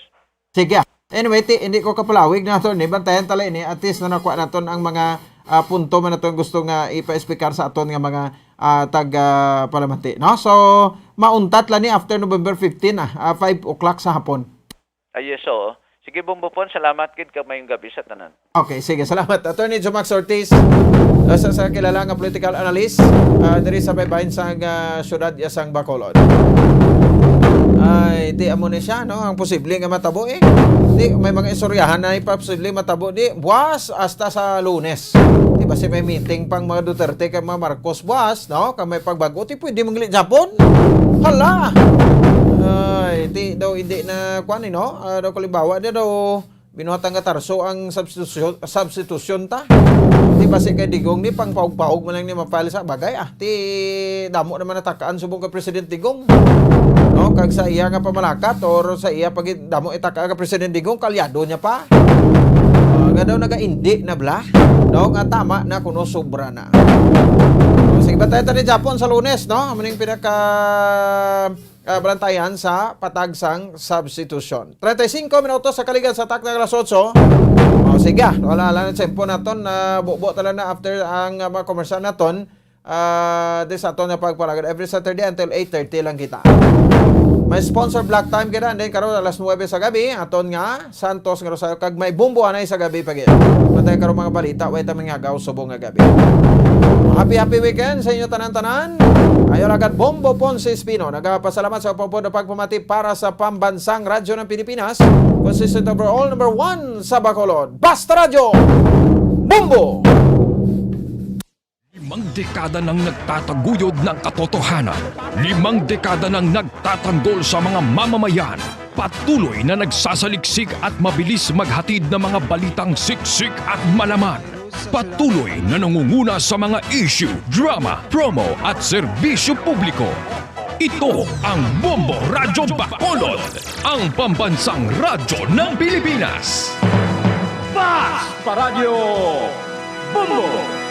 Sige. Anyway, ti, hindi ko kapalawig na to ni. Bantayan tala ini. At least na nakuha naton ang mga, ah, punto man naton gusto nga ipa-explicar sa aton nga mga, ah, tag, ah, palamati, no? So, mauntat lang ni after November fifteen, ah, ah, five o'clock sa hapon. Ah, yes, oo. Sige, Bombo Pon, salamat gid kag mayong gabi sa tanan. Okay, sige. Salamat. Attorney Jomax Ortiz, ah, sa, sa kilala nga political analyst, ah, diri sa baybayon sang, ah, syudad ya sang Bacolod. Ay, ti amo ni siya, no? Ang posible nga matabo, eh. Ti, may mga istoryahan na posible matabo, di, buwas hasta sa Lunes. Di ba si may meeting pang mga Duterte kag mga Marcos buwas, no? Kag may pagbago, ti pwede mangli Japon. Hala! Ay, ti daw hindi na, kuwan, eh, no? Ah, daw kalimbawa, di daw binuhatan nga tarso ang substitusyon, substitusyon ta. Di ba si kay Digong ni pang paug-paug man lang ni mapal sa bagay, ah. Ti damo naman natakaan subong kay President Digong. No, kag sa iya nga pamalakat or sa iya pag damo itaka kay President Digong, kalyado niya pa. Ah, nga daw nagaindi na bla. No, nga tama na kuno sobra na. O, sige, bantayan ta ni Japon sa Lunes, no? Amo ning pinaka ah, balantayan sa patag sang substitution. Treinta y cinco minutos sa kaligad sa takna alas otso. O, sige, ah, wala lang ang tiyempo naton. Ah, bubo tala na after ang, ah, mga komersyal naton. Ah, di sa aton nga pagpalagad every Saturday until eight thirty lang kita. May sponsor block time kita, and then karon alas nuebe sa gabi, aton nga Santos nga Rosario, kag may Bombo anay sa gabi pa gid. Matay karon mga balita, way ta manghagaw subong nga gabi. Happy, happy weekend sa inyo tanan-tanan. Ayaw lagad, Bombo Ponce Espino, nagapasalamat sa pagpapod na pagpamati para sa pambansang radyo ng Pilipinas, consistent overall number one sa Bacolod. Basta Radyo, Bombo! Limang dekada nang nagtataguyod ng katotohanan. Limang dekada nang nagtatanggol sa mga mamamayan. Patuloy na nagsasaliksik at mabilis maghatid ng mga balitang siksik at malaman. Patuloy na nangunguna sa mga issue, drama, promo at serbisyo publiko. Ito ang Bombo Radyo Bacolod, ang pambansang radyo ng Pilipinas. Fast Paradyo Bombo!